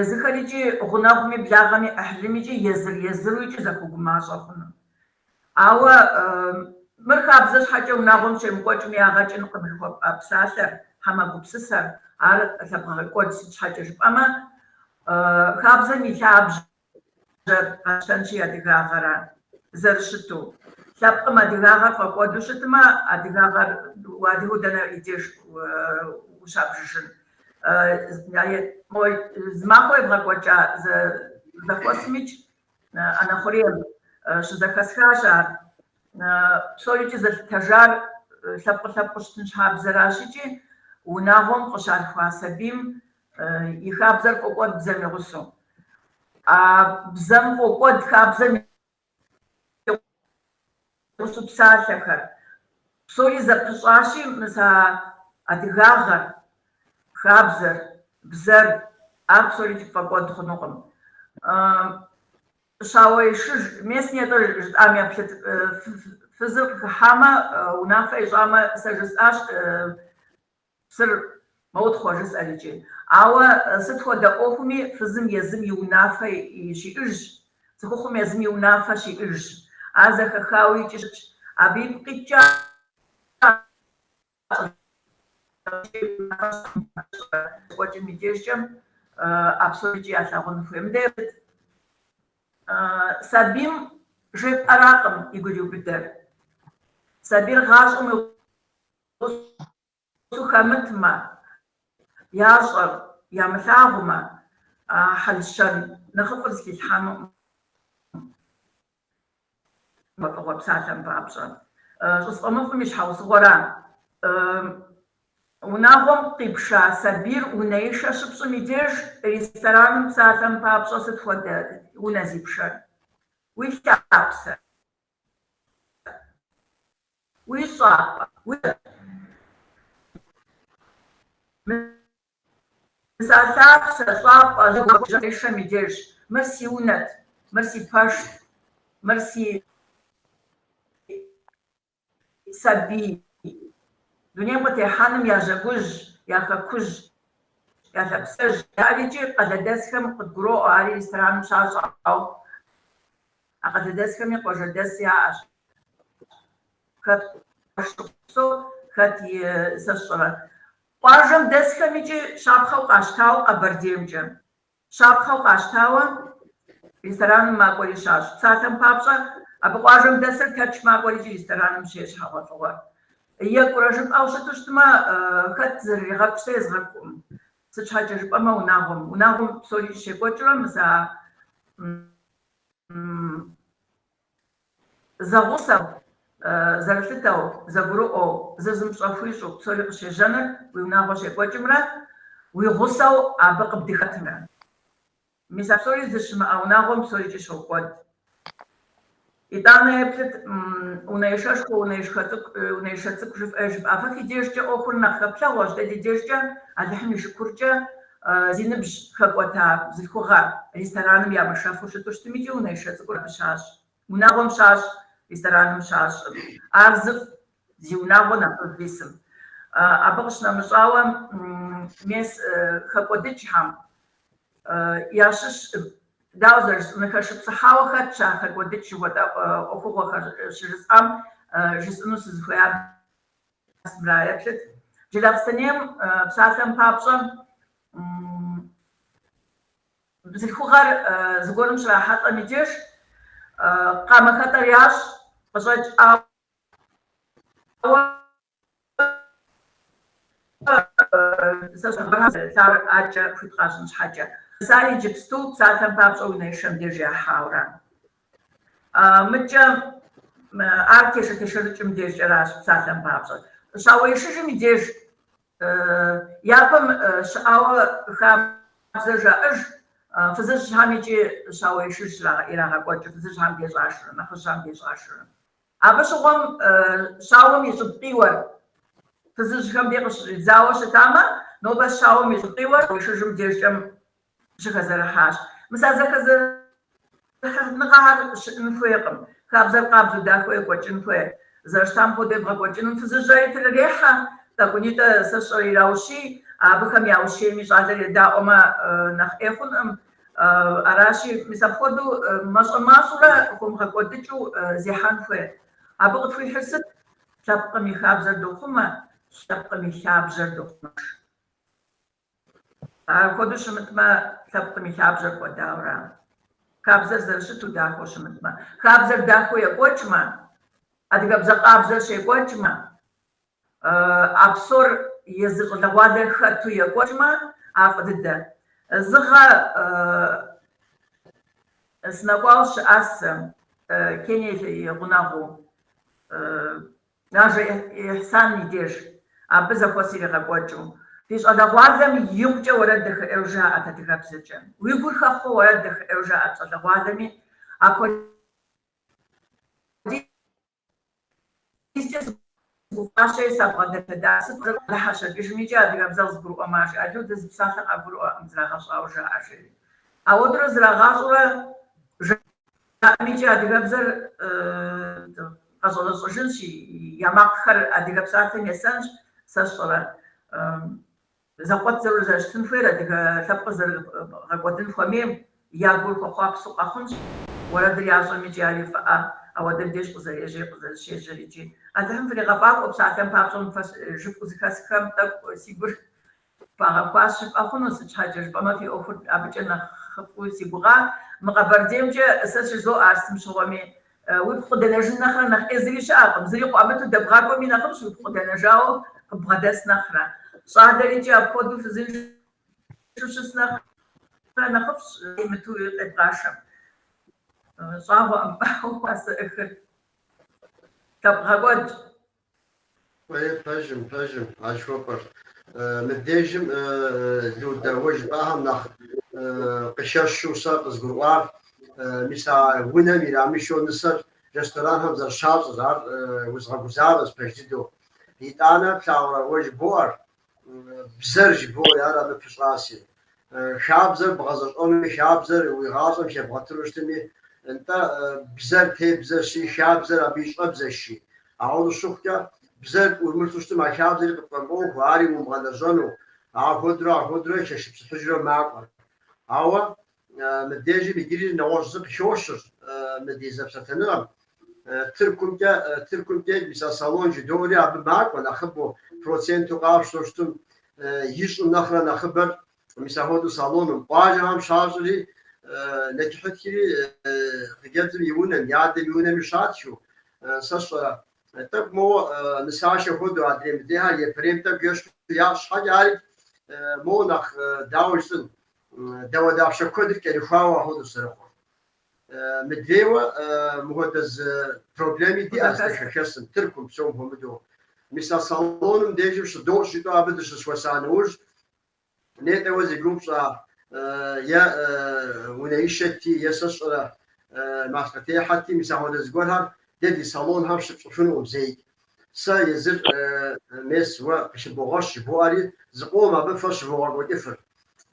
Езыхэр икӏи гъунэгъуми, благъэми, ӏыхьлым икӏи езыр-езыру икӏи зэхуэгумащӏэ хъуну. Ауэ мыр хабзэ щхьэкӏэ унагъуэм щемыкӏуэкӏми ягъэ кӏынкъым жыхуэпӏэ псалъэр, хьэмэ гупсысэр. Ар лъэпкъгъэкӏуэдщ, сыт щхьэкӏэ жыпӏэмэ, хабзэм и лъабжьэр къэтщтэнщи адыгагъэра зэрыщыту. Лъэпкъым адыгагъэр фӏэкӏуэду щытмэ, адыгагъэр уадыгэу дэнэ и деж ущабжыжын? Зы махуэ евгъэкӏуэкӏа зэхуэсымикӏ ӏэнэ хъурейм щызэхэсхащ ар. Псорикӏи зэлъытэжар лъэпкъыр лъэпкъыу щытын щхьа бзэращ икӏи унагъуэм къыщалъхуа сабийм и хабзэр фӏокӏуэд бзэм и гъусэу. А бзэм фӏокӏуэд хабзэм и гъусэу псалъэхэр. Псори зэпыщӏащи, мис а адыгагъэр, хабзэр, бзэр, ар псорикӏи пфӏэкӏуэд хъунукъым. Щауэишыж, мес нетӏэ жытӏам еплъыт, фызыр къыхыхьамэ, унафэ ищӏамэ, сэ жысӏащ, псыр мэутхъуэ жысӏэр икӏи. Ауэ сыт хуэдэ ӏуэхуми фызым езым и унафэ щиӏыжщ, цӏыхухъум езым и унафэ щиӏыжщ. Ар зэхэхауэ икӏи щытщ. Абы ипкъ иткӏэ Щекӏуэкӏым и дежкӏэ а псорикӏи ялъагъун хуей. Мыдэ еплъыт. Сабийм жепӏэракъым игу ириубыдэр. Сабийр гъащӏэм уи гъусэу хэмытмэ, ящӏэр ямылъагъумэ, хьэл-щэн нэхъыфӏыр зыхилъхьэнукъым. Фӏыгъуэ псалъэм папщӏэ. Щӏысфӏэмыфӏым и щхьэусыгъуэра? Унагъуэм къипша сабийр унэишэ щыпщӏым и деж рестораным псалъэм папщӏэ сыт хуэдэ унэ зипшэр? Уи лъапсэ, уи щӏапӏэ, уи Мис а лъапсэ, щӏапӏэ, жьэгу и деж, мыр си унэт, мыр си пэшт, мыр си сабий. Дунейм къытехьэным я жьэгужь, я хэкужь, я лъапсэжь яӏэр икӏи къалэдэсхэм къыдгуроӏуэ, ари рестораным щащӏауэ. А къалэдэсхэми къуажэдэс яӏэщ. Хэт щопсэу, хэт и сэ сщӏэрэ. Къуажэм дэсхэм икӏи щапхъэу къащтауэ Къэбэрдеймкӏэ. Щапхъэу къащтауэ рестораным макӏуэри щащӏ. Псалъэм папщӏэ, абы къуажэм дэсыр Тэрч макӏуэри икӏи рестораным щещӏ хьэгъуэлӏыгъуэр. Екӏурэ жыпӏэу щыту щытмэ, хэт зэрыригъэкӏу сэ езгъэкӏукъым. Сыт щхьэкӏэ жыпӏэмэ, унагъуэм. Унагъуэм псори щекӏуэкӏыурэ, мис а Зэгъусэу, зэрылъытэу, зэгурыӏуэу, зыр зым пщӏэ хуищӏу псори къыщежьэныр уи унагъуэ щекӏуэкӏымрэ уи гъусэу абы къыбдыхэтымрэ. Мис а псори здэщымыӏэ унагъуэм псорикӏи щокӏуэд. Итӏанэ еплъыт, унэишэшхуэ, унэишхэ цӏыкӏу, унэишэ цӏыкӏу жыфӏэ, жыфӏа. Фэ фи дежкӏэ ӏуэхур нэхъ хэплъэгъуэщ, дэ ди дежкӏэ Алыхьым и шыкуркӏэ зи ныбжь хэкӏуэта бзылъхугъэ рестораным ямышэфу щыту щытым икӏи унэишэ цӏыкӏур абы щащӏ. Унагъуэм щащӏ, рестораным щащӏым. Ар зыфӏ, зи унагъуэ нэхъыжь исым. Абы къыщынэмыщӏауэ, мес хэкӏуэдыкӏхэм ящыщ, дауэ зэрыжысӏэнур, хэшыпсыхьауэ хэтщ а хэкӏуэдыкӏ жыхуэтӏэ ӏуэхугъуэхэр щыжысӏам жысӏэну сызыхуеяр мыра, еплъыт. Джылахъстэнейм псалъэм папщӏэ, Бзылъхугъэр зыгуэрым щрахьэлӏэм и деж къамэхэтӏэр ящӏ, къыщӏэкӏ, ауэ сэ лъар адэкӏэ хуит къащӏын щхьэкӏэ. Мис ар иджыпсту псалъэм папщӏэ унэишэм деж яхьаура. Мыдкӏэ ар тешэ-тешэрыкӏым дежкӏэращ псалъэм папщӏэ. Щауэишыжым и деж Япэм щыӏауэ хабзэ жаӏэж, фызыжьхэм икӏи щауэишыж ирагъэкӏуэкӏыр, фызыжьхэм дей щӏашурэ, нэхъыжьхэм дей щӏашурэ. Абы щыгъуэм щауэм и щӏыб къиуэр фызыжьхэм дей къыщыщӏидзауэ щытамэ, нобэ щауэм и щӏыб къиуэр щауэишыжым дежкӏэ щыхэзэрыхьащ. Мис а зэхэзэрыхьыныгъэхэр щыӏэн хуейкъым. Хабзэр къабзэу дахэу екӏуэкӏын хуей. Зэрыщытам хуэдэу ебгъэкӏуэкӏыным фызыжьри трырехьэ, тӏэкӏунитӏэ сэ сщӏэрэ ираущий, абыхэм я ущиеми щӏалэр едаӏуэмэ нэхъ ӏей хъункъым. Аращи, мис апхуэдэу мащӏэ-мащӏэурэ хомыгъэкӏуэдыкӏыу зехьэн хуей. Абы къытхуихьыр сыт? Лъэпкъым и хабзэр дохъумэ, лъэпкъым и лъабжьэр дохъумэж. Апхуэдэу щымытмэ, лъэпкъым и лъабжьэр кӏуэдауэра? Хабзэр зэрыщыту дахэу щымытмэ, хабзэр дахэу екӏуэкӏмэ, адыгэбзэ къабзэр щекӏуэкӏмэ, а псор езы щӏалэгъуалэр хэту екӏуэкӏмэ, ар фӏы дыдэ. Зы гъэ сынэкӏуауэ щыӏащ сэ, Кение и гъунэгъуу. Нажэ Ихьсан и деж абы зэхуэс иригъэкӏуэкӏыу. Ди щӏалэгъуалэм икъукӏэ уэрэд дахэӏейуэ жаӏэт адыгэбзэкӏэ. Уи гур хэхъуэу уэрэд дахэӏейуэ жаӏэт щӏалэгъуалэми. Апхуэдизкӏэ сыгуфӏащэри сабгъэдэлъэда. Сыт дыхьэщэкӏыжым икӏи адыгэбзэ къызгурыӏуэмэ, жи, Людэ зы псалъэ къагурыӏуэкъым, зрагъэщӏауэ жаӏэ, жери. Ауэдурэ зрагъащӏэурэ Жаӏэм икӏи адыгэбзэр къэщӏэрэщӏэжынщ, я макъхэр адыгэ псалъэм есэнщ, сэ сщӏэрэ. Зэкъуэт зэрыщытын хуейр, адыгэ лъэпкъыр зэрыгъэкӏуэдын хуэмейм я гур хуэхъуапсэу къэхъунщ. Уэрэдыр ящӏэм икӏи ари фӏыӏэ, ауэдэм деж къызэрежьэри къызэрыщежьэр икӏи. Алыхьым фригъэфӏакӏуэ псалъэм папщӏэ мы фэ жыфӏэу зыхэсхэм тӏэкӏу си гур Пагъэхуащ жыпӏэ хъуну, сыт щхьэкӏэ жыпӏэмэ, фи ӏуэхур абыкӏэ нэхъыфӏу си гугъа. Мы Къэбэрдеймкӏэ сэ щызоӏэ ар сытым щыгъуэми, уипхъу къыдэнэжын нэхърэ нэхъ ӏей зыри щыӏэкъым. Зыри къыуамыту дэбгъакӏуэми нэхъыфӏщ уипхъу къыдэнэжауэ къыббгъэдэс нэхърэ. Щӏалэр икӏи апхуэдэу фызыншэу щыс нэхърэ нэхъыфӏщ имыту къебгъашэм. Щӏагъуэкъым уасэӏыхыр. Лъэпкъгъэкӏуэдщ. Уей, пэжым, пэжым, а жыхуэпӏэр. Мыбдежым Людэ уэ жыпӏахэм нэхъ къыхэщу сэ къызгурыӏуар, мис а унэм ирамышэу нысэр ресторанхэм зэрыщащӏыр, ар узыгъэгузавэщ пэж дыдэу. Итӏанэ плъагъурэ уэ жыбоӏэр, бзэр жыбоӏэри, ар абы пыщӏаси. Хабзэр бгъэзэщӏэнуми, хабзэр уи гъащӏэм хебгъэтыну щытми, нтӏэ, бзэр тебзэщи, хабзэр абы и щӏэбзэщи. Ауэдэу щыхъукӏэ, бзэр пӏурымылъу щытым, а хабзэри къыпфӏэмыӏуэху, ари умыгъэлэжьэну, ахуэдурэ, ахуэдурэ хэшыпсыхьыжурэ макӏуэр. Ауэ мыбдежым иджыри нэгъуэщӏ зы къыхощыр мы ди зэпсэлъэныгъэм. Тыркумкӏэ, Тыркумкӏэ мис а салон жыдоӏэри абы макӏуэ нэхъыбэу, проценту къапщтэу щытым, ищӏым нэхърэ нэхъыбэр мис ахуэдэу салоным. Къуажэхэм щащӏри, нэчыхьытхри хъыджэбзым и унэм, и адэм и унэми щатхыу, сэ сщӏэрэ, тӏэкӏу моуэ нысашэ хуэдэу адрей мыдрейхэр япэрейм тӏэкӏу ещхьу ящӏ щхьэкӏэ, ари моуэ нэхъ дауэ жысӏэн, дауэдапщэ куэдыр кӏэрыхуауэ ахуэдэу зэрыхъур. Мыдрейуэ мыхуэдэ зы проблеми диӏэщ дэ хэхэсым, Тыркум псом хуэмыдэу. Мис а салоным дежым щыдощӏ жытӏэу абы дыщызэхуэса нэужь, нетӏэ уэ зи гугъу пщӏа е унэишэти, е сэ сщӏэрэ малъхъэтехьэти, мис ахуэдэ зыгуэрхэр дэ ди салонхэм щыпщӏыфынукъым зэикӏ. Сэ езыр мес уэ къыщыбогъэщ жыбоӏэри, зыкъом абы фэ щывогъэкӏуэкӏыфыр.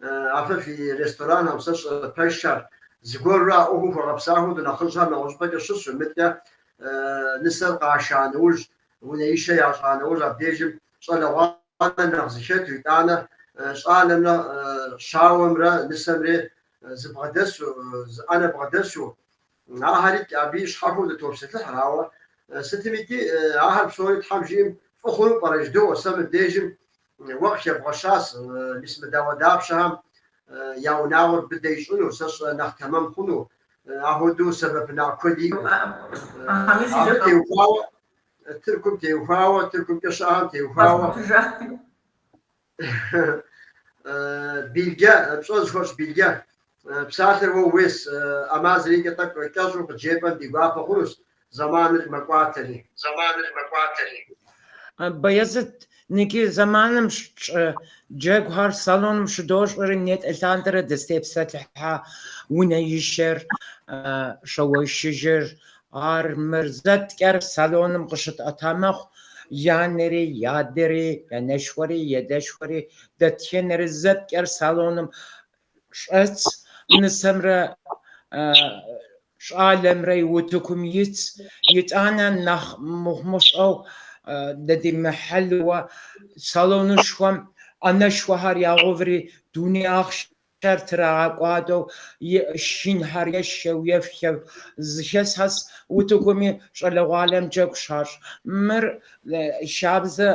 А фэ фи ресторанхэм, сэ сщӏэрэ пэшхэр, зыгуэрурэ а ӏуэхум хуэгъэпса хуэдэу нэхъыжьхэр нэгъуэщӏыпӏэкӏэ щысу, мыдкӏэ нысэр къаша нэужь, унэишэ ящӏа нэужь, абдежым щӏалэгъуалэр нэхъ зыхэту, итӏанэ щӏалэмрэ щауэмрэ нысэмрэ зыбгъэдэсу, зы ӏэнэ бгъэдэсу, Ахэрикӏ абыи щхьэхуэу дытопсэлъыхьыр, ауэ сытым икӏи ахэр псори Тхьэм жиӏэм фӏы хъуну пӏэрэ жыдоӏэ. Сэ мыбдежым уэ къыхэбгъэщащ, мис мы дауэдапщэхэм я унагъуэр быдэ ищӏыну, сэ сщӏэрэ нэхъ тэмэм хъуну, ахуэдэу сэбэпынагъ куэд иӏэу. Абы теухуауэ, Тыркум теухуауэ, Тыркумкӏэ щыӏэхэм теухуауэ. Билгэ, пщӏэ зыхуэсщӏ Билгэ, псалъэр уэ ууейщ, ӏэмал зэриӏэкӏэ тӏэкӏу кӏэщӏу къыджепӏэм ди гуапэ хъунущ, зэманыр мэкӏуатэри. Зэманыр мэкӏуатэри. Баязыт, ныджы зэманым тщӏы джэгухэр салоным щыдощӏри, нетӏэ лъандэрэ дызытепсэлъыхьа унэишэр, щауэишыжыр, Ар мыр зэткӏэр салоным къыщытӏэта мэхъу, янэри, ядэри, янэшхуэри, едэшхуэри, дэтхэнэри зэткӏэр салоным щӏэтс, нысэмрэ щӏалэмрэ и утыкум итс, итӏанэ нэхъ мыхъумыщӏэу дэ ди мыхьэлуэ салонышхуэм ӏэнэшхуэхэр ягъэуври дуней ахъшэ Ар трагъэкӏуадэу шхынхэр ешхэу, ефхэу зыхэсхэс утыкуми щӏалэгъуалэм джэгу щащӏ. Мыр хабзэ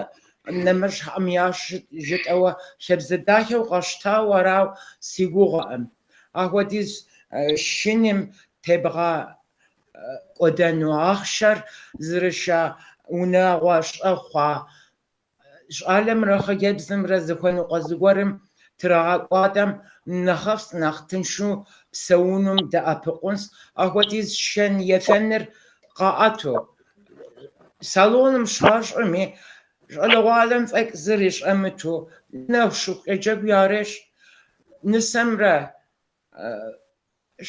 Нэмыщӏхэм ящӏ жытӏэуэ хабзэ дахэу къащтауэ арауэ си гугъэкъым. Ахуэдиз шхыным тебгъэкӏуэдэну ахъшэр зэрыша унагъуэ щӏэ хъуа щӏалэмрэ хъыджэбзымрэ зыхуэныкъуэ зыгуэрым трагъэкӏуадэм нэхъыфӏ, нэхъ тыншу псэунум дэӏэпыкъунщ. Ахуэдиз шхэн ефэныр къаӏэту салоным щащӏми, щӏалэгъуалэм фӏэкӏ зыри щӏэмыту нэху щыхукӏэ джэгу ярещӏ. Нысэмрэ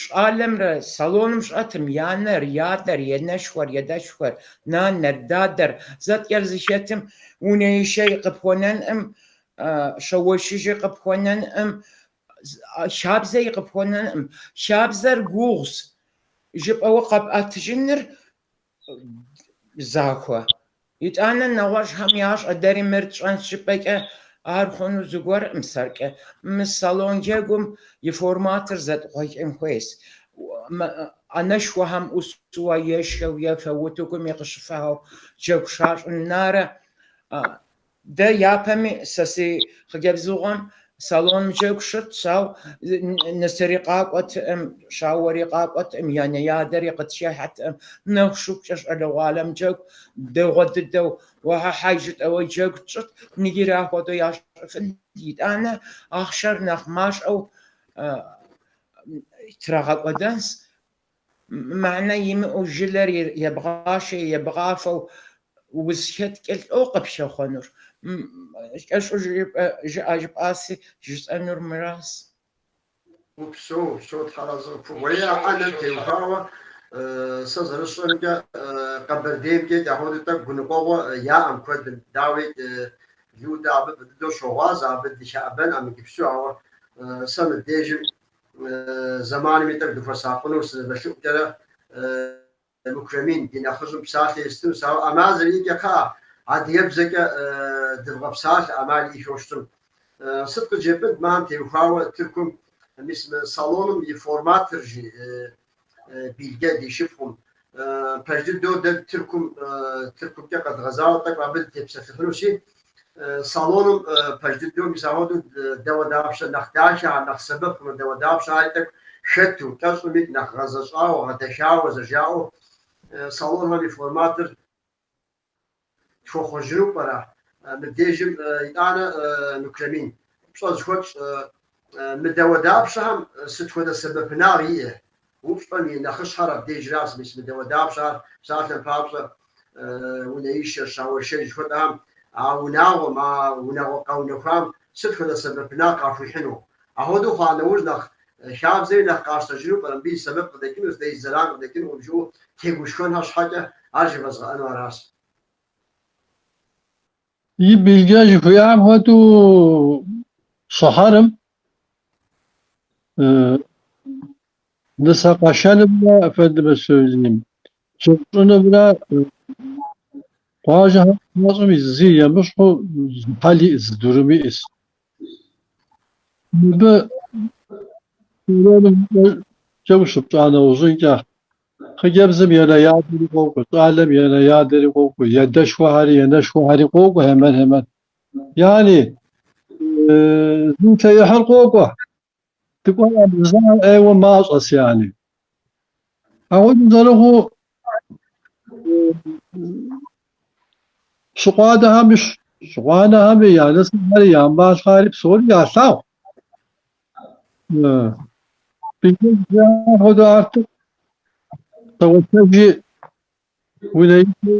щӏалэмрэ салоным щӏэтым я анэр, я адэр, енэшхуэр, едэшхуэр, нанэр, дадэр зэткӏэр зыхэтым унэишэи къыпхуэнэнӏым, щауэшыжи къыпхуэнэнӏым, хабзэи къыпхуэнэнӏым. Хабзэр гугъущ, жыпӏэуэ къэпӏэтыжыныр захуэ. Итӏанэ нэгъуэщӏхэм ящӏэ дэри мыр тщӏэнщ жыпӏэкӏэ ар хъуну зыгуэркъым сэркӏэ. Мы салон джэгум и форматыр зэтхъуэкӏын хуейщ. ӏэнэшхуэхэм ӏусуэ ешхэу, ефэу, утыкуми къыщыфэхэу джэгу щащӏын нэрэ. Дэ япэми сэ си хъыджэбзыгъуэм салоным джэгу щытщ, ауэ нысэри къакӏуэтэкъым, щауэри къакӏуэтэкъым, и анэ и адэри къытхыхьэтэкъым. Нэху щыхукӏэ щӏалэгъуалэм джэгу дэгъуэ дыдэу уэхьэхьэй жытӏэуэ джэгу тщӏыт, иджыри апхуэдэу ящӏыфын. Итӏанэ ахъшэр нэхъ мащӏэу трагъэкӏуэдэнщ. Мыхьэнэ имыӏэу жылэр ебгъашэ, ебгъафэу узыхэткӏэ лӏо къыпхэхъуэнур. Кӏэщӏу жыӏэ жыпӏаси, жысӏэнур мыращ. Упсэу, упсэу, Тхьэр арэзы къыпхухъу. Уэри а ӏэнэм теухуауэ сэ зэрысщӏэмкӏэ, Къэбэрдеймкӏэ апхуэдэу тӏэкӏу гуныкъуэгъуэ яӏэм куэдым. Дауи, Людэ абы фӏы дыдэу щогъуазэ, абы дыхэӏэбэнкъым иджыпсту, ауэ сэ мыбдежым зэманым и тӏэкӏу дыхуэсакъыну сызэвэлъыӏукӏэрэ Мукремин ди нэхъыжьым псалъэ естынущ, ауэ ӏэмал зэриӏэкӏэ кхъыӏэ, адыгэбзэкӏэ дывгъэпсалъэ ӏэмал иӏэхэу щытым. Сыт къыджепӏынт мыхэм теухуауэ Тыркум мис мы салоным и форматыр, жи Билгэ ди шыпхъум. Пэж дыдэу дэ Тыркум Тыркумкӏэ къэдгъэзауэ тӏэкӏу абы дытепсэлъыхьынущи, салоным пэж дыдэу мис апхуэдэу дауэдапщэ нэхъ дахэ, нэхъ сэбэп хъуну дауэдапщэ ари тӏэкӏу хэту, кӏэщӏми нэхъ гъэзэщӏауэ, гъэдэхауэ зэрыжаӏэу салонхэм и форматыр тхуэхъуэжыну пӏэрэ? Мыбдежым итӏанэ Мукремин, пщӏэ зыхуэтщӏ мы дауэдапщэхэм сыт хуэдэ сэбэпынагъ иӏэ? Упщӏэм и нэхъыщхьэр абдежращ, мис мы дауэдапщэхэр, псалъэм папщӏэ, унэишэ, щауэшэж жыхуэтӏэхэм а унагъуэм, а унагъуэ къэунэхуам сыт хуэдэ сэбэпынагъ къахуихьыну? Апхуэдэу хъуа нэужь нэхъ хабзэри нэхъ къащтэжыну пӏэрэ, мыбы и сэбэп къыдэкӏынущ, дэ и зэран къыдэкӏынукъым жыӏэу тегушхуэнхэ щхьэкӏэ ар жывэзгъэӏэну аращ. И Билгэ жыхуиӏам хуэдэу щыхьэрым нысэ къэшэнымрэ эфендимэ сөйлейм, джэгу щӏынымрэ къуажэхэм щащӏым зы емыщхьу зы хьэл иӏэс, зы дурым иӏэс. Мыбы салоным джэгу щыпщӏа нэужьынкӏэ хъыджэбзым енэ ядэри къокӏуэ, щӏалэм енэ ядэри къокӏуэ, едэшхуэхэри енэшхуэхэри къокӏуэ, hemen hemen. Yani зулъеихьыр къокӏуэ. Дыкӏуэӏэм жызыӏэр ӏейуэ мащӏэс yani. Апхуэдэу зэрыхъуу щыкъуанэхэми щыкъуанэхэми я нысэхэри, я малъхъэхэри псори ялъагъу. Билгэ жиӏам хуэдэу артык щауэшэжи унэиши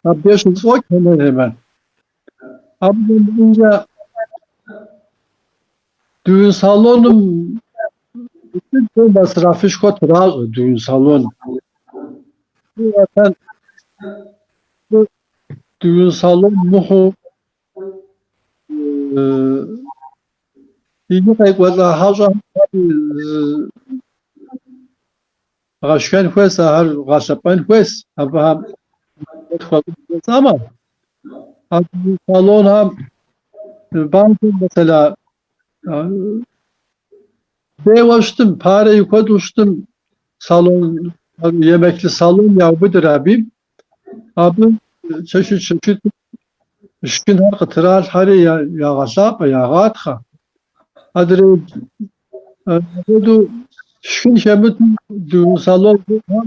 абдеж щызэфӏокӏ hemen hemen. Абы нэмыщӏынкӏэ düğün салоным дыдэу масрафышхуэ тращӏэ düğün салоным. Düğün салон мыхъуу иджы къекӏуэлӏа хьэщӏэхэм гъэшхэн хуейс, ахэр гъэлъэпӏэн хуейс, абыхэм тхуэщӏын хуейс. Амэ а düğün салонхэм банкым mesela бейуэ щытым, парэ и куэду щытым салон, yemekli салон яубыдыр абы. Абы Чэщитӏ-чэщитӏу шхынхэр къытралъхьэри ягъэлъапӏэ, ягъатхъэ. Адрей апхуэдэу шхын хэмыту düğün салонхэм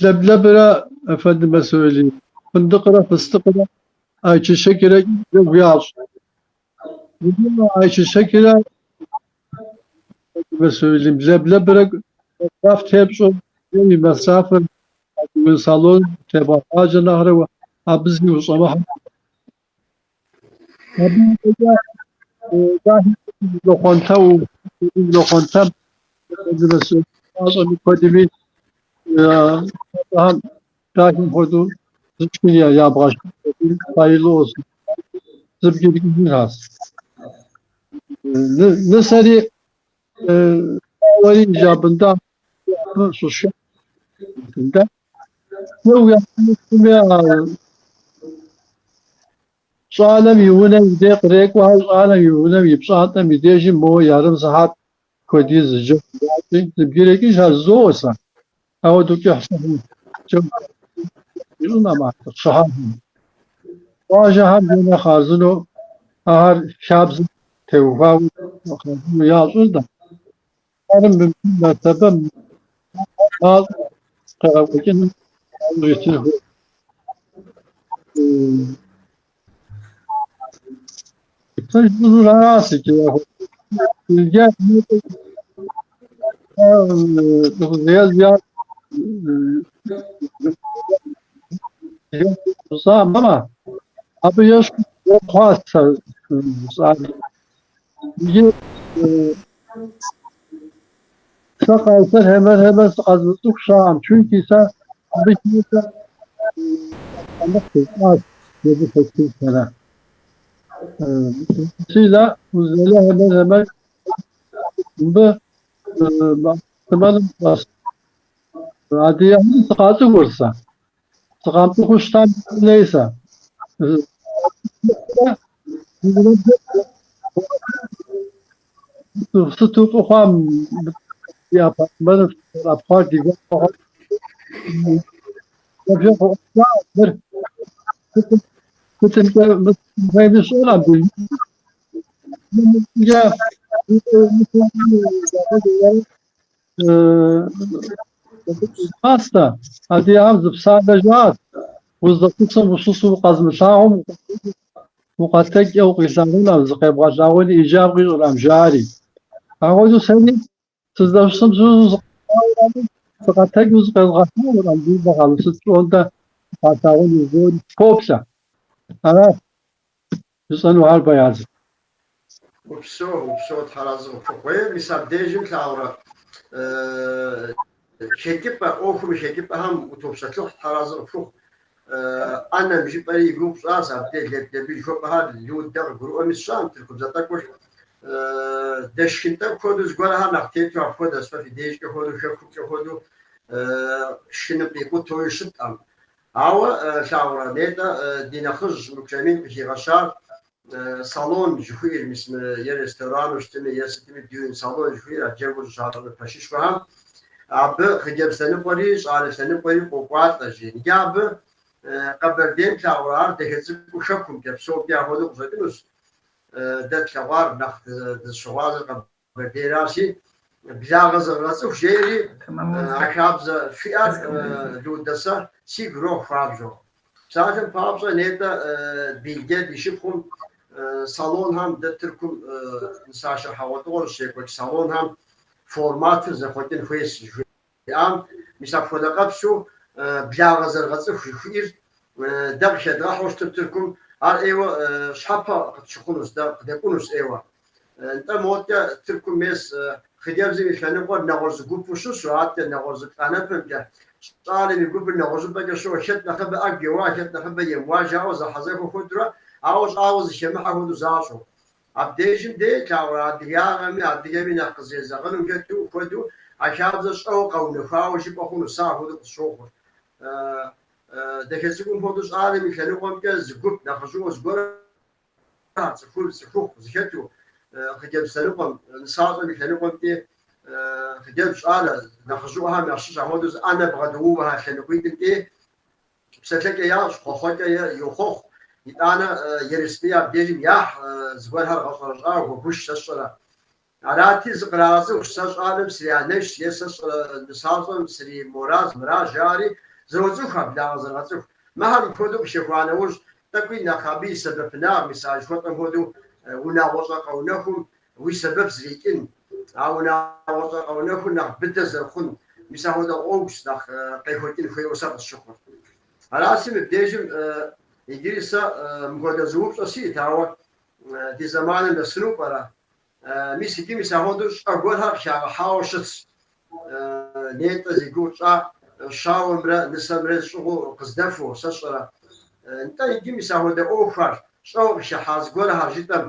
лэблэбрэ, эфендиме söyleyeyim, фындыкърэ фыстыкърэ ayçiçekрэ джэгу ящӏ. Иджы ayçiçekрэ, эфендиме söyleyeyim, лэблэбрэ masraf тепщӏэу и masrafыр düğün салон тебгъэхъаджэ нэхърэ абы зи ущӏэмыхьэ. Абы ипэкӏэ лохъуэнтэм, эфендиме söyleyeyim, мащӏэми куэдми абыхэм дахэм хуэдэу зы шхын ябгъэшхын hayırlı olsun. Зыбгырыкӏыжынхащ. Нысэри щауэри ижабында абы щышхында. Щӏалэм и унэм и дей кърекӏуэхэр, щӏалэм и унэм и пщӏантӏэм и дежым моуэ ярым сыхьэт хуэдиз джэгу ящӏри, зыбгырекӏыжхэр жызоӏэ сэ. Апхуэдэу кӏыхь-лӏыхьу джэгу ищӏынкъым ахэр пщыхьэщхьэм. Къуажэхэм дэнэ хъарзынэу ахэр хабзэм теухуауэ хъарзынэу ящӏырдэ. Ар мэртэбэ мащӏэу къегъэкӏуэкӏыным яужь итын хуейщ. Сэ жысӏэнур аращ иджы. Иджы жысӏам, абы ещхьу хъуащ сэ жысӏар. Иджы сэ Къайсэр хьэмэрэ сыкъэзыцӏыху щыӏэм, чунки сэ абы хэтэ сщӏащ езы хэкурхэрэ. Dolayısıyla Uzele hemen hemen мыбы апартаманым адыгэхэм сыкъацӏыхур сэ. Сыкъамыцӏыхуу щытам лей сэ. Сыту фӏы хъуам ди апартаманым зэрыӏэпхъуар ди гуапэ хъуат. Мыр сытымкӏэ хуейми сщӏэркъым. Пастэ, адыгэхэм зы псалъэ жаӏащ. Уздэщысым ущысу укъэзымылъагъум укъэтэджкӏэ укъилъагъункъым, зыкъебгъэлъагъуни ижаб къищӏыркъым, жари. Апхуэдэу сэри сыздэщысым сыщысу сыкъэтэджу зыкъезгъэлъагъуркъым, ди бгъэм сыт пщӏондэ къалъагъуну жызоӏэри сыпоплъэ. Аращ жысӏэнухэр, Баязит. Упсэу, упсэу, Тхьэразы къыпхухъу. Мис абдежым плъагъурэ хэкӏыпӏэ, ӏуэхум и хэкӏыпӏэхэм утопсэлъыхь, Тхьэразы къыпхухъу. ӏэнэм жыпӏэри и гугъу пщӏащ, абдеж лэблэби жыхуэпӏэхэр Людэ къыгурыӏуэми сщӏам, тыркубзэ тӏэкӏур дэшхын тӏэкӏу хуэдэу зыгуэрхэр нэхъ тету апхуэдэщ, фэ фи дежкӏэ хуэдэу, хэкумкӏэ хуэдэу шхыным къикъутэуи щыткъым. Ауэ лъагъурэ, нетӏэ ди нэхъыжь Мыкӏэмин къыхигъэщар салон жыхуиӏэр, мис мы е ресторану щытми, е сытми düğün салон жыхуиӏэр, а джэгур щащӏыну пэшышхуэхэм, абы хъыджэбз лъэныкъуэри щӏалэ лъэныкъуэри къокӏуалӏэ жи. Иджы абы Къэбэрдейм плъагъурэ, ар дахэ цӏыкӏуу хэкумкӏэ, псомкӏэ апхуэдэу къыщӏэкӏынущ. Дэ тлъэгъуар нэхъ дызыщыгъуазэр Къэбэрдейращи, благъэ зэрыгъэцӏыху жеӏэри, а хабзэ фиӏэр Людэ сэ сигу ирохь хуабжьу. Псалъэм папщӏэ, нетӏэ Билге ди шыпхъум салонхэм дэ Тыркум нысашэ хьэгъуэлӏыгъуэр щекӏуэкӏ салонхэм форматыр зэхъуэкӏын хуейщ жыхуиӏам, мис апхуэдэ къэпсу благъэ зэрыгъэцӏыху жыхуиӏэр дэ къыхэдгъэхьэу щытым Тыркум, ар ӏейуэ щхьэпэ къытщыхъунущ, дэ къыдэкӏунущ ӏейуэ. Нтӏэ моткӏэ Тыркум мес хъыджэбзым и лъэныкъуэр нэгъуэщӏ зы гупу щысу, аткӏэ нэгъуэщӏ зы плӏанэпэмкӏэ, щӏалэм и гупыр нэгъуэщӏыпӏэкӏэ щыӏэу, хэт нэхъыбэ ӏэгу еуа, хэт нэхъыбэ емыуа жаӏэу зэхьэзэхуэ хуэдурэ, ауэ щӏагъуэ зыхэмыхьэ хуэдэу защӏу. Абдежым дей тлъагъурэ адыгагъэми адыгэми нэхъ къызезэгъынум хэту хуэдэу а хабзэр щӏэуэ къэунэхуауэ жыпӏэ хъуну, сэ апхуэдэу къысщохъур. Дахэ цӏыкӏум хуэдэу щӏалэм и лъэныкъуэмкӏэ зы гуп нэхъыжьыӏуэ зыгуэр цӏыхур цӏыхухъу зыхэту, хъыджэбз лъэныкъуэм, нысащӏэм и лъэныкъуэмкӏи Хъыджэбз щӏалэ, нэхъыжьыӏуэхэм ящыщ апхуэдэу зы ӏэнэ бгъэдоувэхэр лъэныкъуитӏымкӏи псэлъэкӏэ ящӏ, хъуэхъуэкӏэ йохъуэхъу, итӏанэ ерыскъы абдежым яхь, зыгуэрхэр гъэщӏэрэщӏауэ, гуэгуш сэ сщӏэрэ. Арати, зыкърагъэцӏыху, сэ щӏалэм срианэшщ е сэ сщӏэрэ нысащӏэм сримораз, мыращ, жаӏэри, зэроцӏыху, а благъэ зэрыгъэцӏыху. Мыхэр мыпхуэдэу къыщехуа нэужь, тӏэкӏуи нэхъ абы и сэбэпынагъ, мис а жыхуэтӏэм хуэдэу унагъуэщӏэ къэунэхум уи сэбэп зрикӏын, а унагъуэщӏэ къэунэхур нэхъ быдэ зэрыхъун, мис апхуэдэ гъуэгущ нэхъ къехуэкӏын хуейуэ сэ къысщыхъур. Аращи, мыбдежым иджыри сэ мыпхуэдэ зы упщӏэ сиӏэт, ауэ ди зэманым нэсыну пӏэрэ? Мис иджы мис апхуэдэу щӏэ гуэрхэр къыхагъэхьауэ щытщ. Нетӏэ зи гугъу тщӏа щауэмрэ нысэмрэ щӏыгъуу къыздэфу, сэ сщӏэрэ. Нтӏэ, иджы мис апхуэдэ ӏуэхухэр, щӏэуэ къыхыхьа зыгуэрхэр жытӏэм,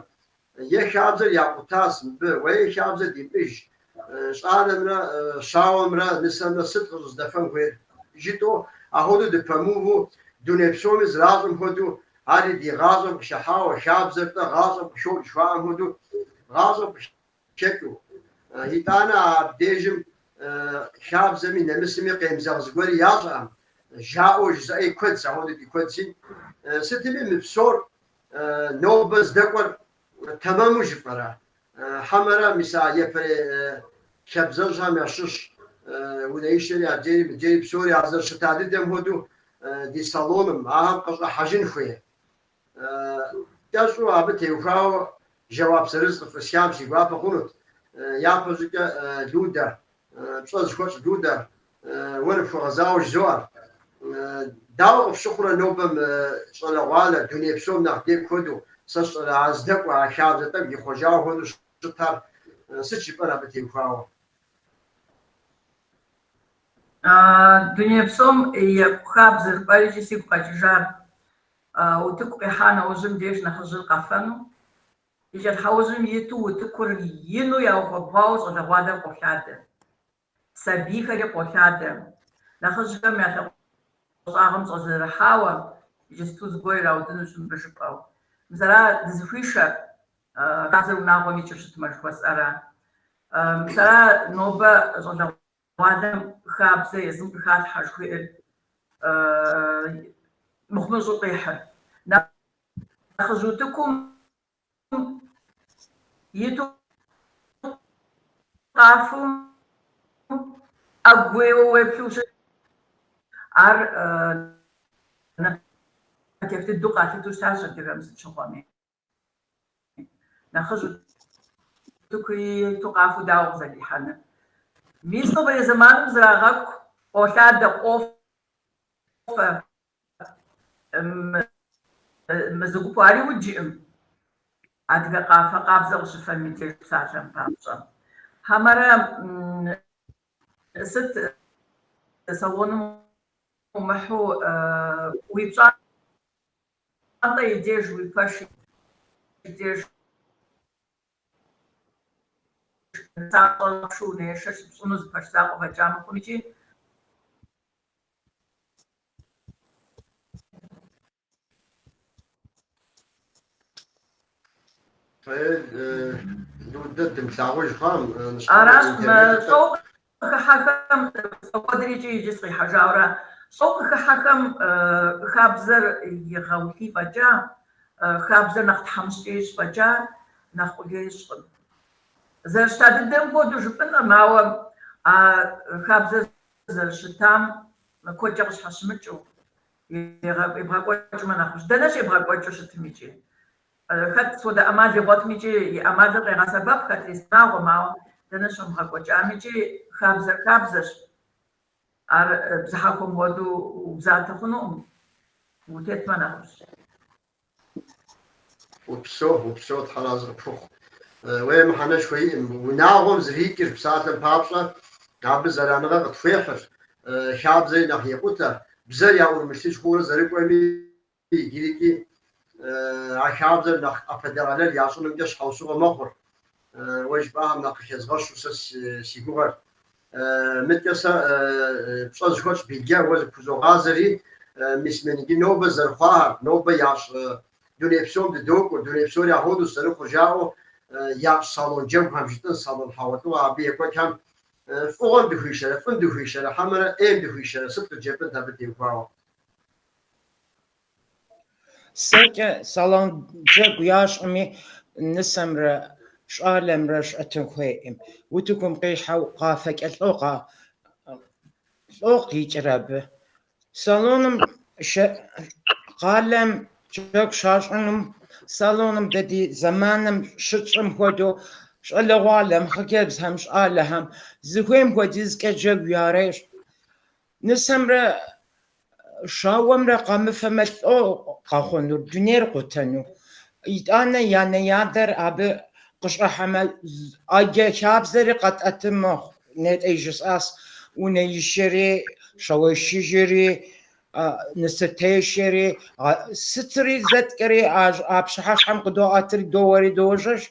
Е хабзэр якъутащ мыбы, уей хабзэ димыӏэж, щӏалэмрэ щауэмрэ нысэмрэ сыт къыщӏыздэфэн хуейр? жытӏэу апхуэдэу дыпэмыуву, дуней псоми зэращӏым хуэдэу, ари ди гъащӏэм къыхыхьауэ, хабзэр-тӏэ гъащӏэм къыхокӏ жыхуаӏэм хуэдэу гъащӏэм къыхэкӏыу. Итӏанэ абдежым хабзэми нэмысми къемызэгъ зыгуэри ящӏэкъым, жаӏэу жызыӏэи куэдщ, апхуэдэу ди куэдщи. Сытми мы псор Нобэ здэкӏуэр тэмэму жыфӏэрэ? Хьэмэрэ мис а япэрей хабзэжьхэм ящыщ унэишэри адрейри мыдрейри псори а зэрыщыта дыдэм хуэдэу ди салоным ахэм къыщӏыхьэжын хуей? Кӏэщӏу абы теухуауэ жэуап зырыз къыфӏысхам си гуапэ хъунут. Япэщӏыкӏэ Людэ, пщӏэ зыхуэтщӏ Людэ, уэ ныпхуэгъэзауэ жызоӏэр. Дауэ къыпщыхъурэ нобэ мы щӏалэгъуалэр дуней псом нэхъ декӏу хуэдэу, сэ сщӏэрэ а здэкӏуэ а хабзэ тӏэкӏу ихъуэжауэ хуэдэу щытар, сыт жыпӏэн абы теухуауэ? Дуней псом екӏу хабзэ жыпӏэри икӏи сигу къэкӏыжар. Утыку къихьа нэужьым деж нэхъыжьыр къэфэну, и кӏэлъхьэужьым иту утыкур ину яуфэбгъуауэ щӏалэгъуалэр къолъадэ. Сабийхэри къолъадэ. Нэхъыжьхэм я лъакъуэ щӏагъым щӏэзэрыхьауэ, иджысту зыгуэр ираудынущ мыбы жыпӏэу. Мис ара дызыхуишэр, хабзэр унагъуэм икӏыу щытмэ жыхуэсӏэра. Мис ара нобэ щӏалэгъуалэм хабзэ езым къыхалъхьэ жыхуиӏэр мыхъумыщӏу къихьыр. Нэхъыжь утыкум иту къафэу ӏэгу уеуэу уеплъу щыт. Ар напэтех дыдэу къалъытэу щытащ адыгэм сыт щыгъуэми. Нэхъыжь утыку иту къафэу дауэ къызэрихьэныр? Мис нобэрей зэманым зрагъэкӏу, къолъадэ, къофэ. Мы зы гупу ари уджыӏым. Адыгэ къафэ къабзэ къыщыфэм и деж псалъэм папщӏэ. Хьэмэрэ сыт салоным умыхьу уи пщӏантӏэ и деж, уи пэш и деж нысащӏэ унэишэ щыпщӏыну зы пэш закъуэ фӏэкӏа мыхъум икӏи. Людэ дымылъагъуж хъуам, Аращ, мы щӏэуэ къыхыхьэхэм сфӏэкӏуэдыр икӏи иджы сыкъихьэжауэрэ, щӏэуэ къыхыхьэхэм хабзэр игъэулъий фӏэкӏа, хабзэр нэхъ тхьэмыщкӏэ ищӏ фӏэкӏа, нэхъ къулей ищӏкъым. Зэрыщыта дыдэм хуэдэу жыпӏэнкъым, ауэ а хабзэр зэрыщытам куэдкӏэ къыщхьэщымыкӏыу, ебгъэкӏуэкӏмэ нэхъыфӏщ. Дэнэ щебгъэкӏуэкӏыу щытым икӏи? Хэт сыт хуэдэ ӏэмал игъуэтым икӏи и ӏэмалыр къегъэсэбэп, хэт унагъуэм, ауэ дэнэ щомыгъэкӏуэкӏам икӏи хабзэр хабзэщ. Ар бзыхьэхуэм хуэдэу убзатэ хъунукъым, утетмэ нэхъыфӏщ. Упсэу, упсэу, Тхьэр арэзы къыпхухъу. Уей мыхьэнэшхуэ иӏым. Унагъуэм зэрикӏыр псалъэм папщӏэ, абы зэраныгъэ къытхуехьыр, хабзэри нэхъ екъутэ, бзэр яӏурымылъыж хъуурэ зэрыкӏуэми иджырикӏи а хабзэр нэхъ ӏэпэдэгъэлэл ящӏынымкӏэ щхьэусыгъуэ мэхъур. Уэ жыпӏахэм нэхъ къыхэзгъэщу сэ си гугъэр. Мыдкӏэ сэ пщӏэ зыхуэтщӏ Билгэ уэ зыпхузогъазэри, мис мы иджы нобэ зэрыхъуахэр, нобэ ящӏ дуней псом дыдокӏуэ, дуней псори апхуэдэущ зэрыхъур жаӏэу. ящӏ салон джэгухэм жытӏэн, салон хьэгъуэлӏыгъуэ абы екӏуэкӏхэм фӏыгъуэм дыхуишэрэ, фӏым дыхуишэрэ, хьэмэрэ ӏейм дыхуишэрэ, сыт къыджепӏэнт абы теухуауэ? Сэркӏэ салон джэгу ящӏми, нысэмрэ щӏалэмрэ щӏэтын хуейкъым. Утыкум къихьэу къафэкӏэ лӏо лӏо къикӏыр абы. Салоным къалэм джэгу щащӏынум, салоным дэ ди зэманым щытщӏым хуэдэу щӏалэгъуалэм, хъыджэбзхэм, щӏалэхэм зыхуейм хуэдизкӏэ джэгу ярещӏ. Нысэмрэ щауэмрэ къэмыфэмэ лӏо къэхъунур, дунейр къутэну. Итӏанэ и анэ-ядэр абы къыщӏыхьэмэ, ӏэджэ хабзэри къэтӏэтын мэхъу. Нетӏэ жысӏащ, унэишэри, щауэишыжри, нысэтешэри, сытри зэткӏэри а пщыхьэщхьэм къыдоӏэтри доуэри дожьэж.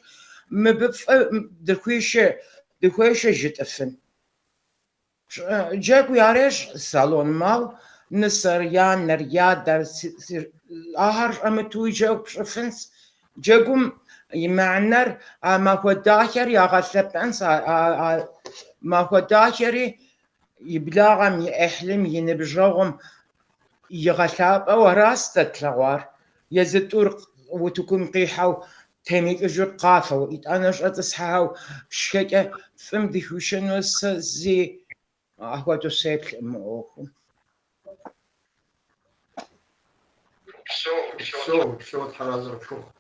Мыбы фӏы дыхуешэ жытӏыфын. Джэгу ярещӏ салоным, ауэ нысэр, янэр, ядэр, ахэр щӏэмытуи джэгу пщӏыфынщ. Джэгум и мыхьэнэр а махуэ дахэр ягъэлъэпӏэнщ, а махуэ дахэри и благъэм, и ӏыхьлым, и ныбжьэгъум игъэлъапӏэу аращ дэ тлъэгъуар. Езы тӏур утыкум къихьэу темыкӏыжу къафэу, итӏанэ щӏэтӏысхьэу шхэкӏэ фӏым дыхуишэну сэ зи ахуэдэу сеплъкъым мы ӏуэхум. Упсэу, упсэу, Тхьэр арэзы къыпхухъу.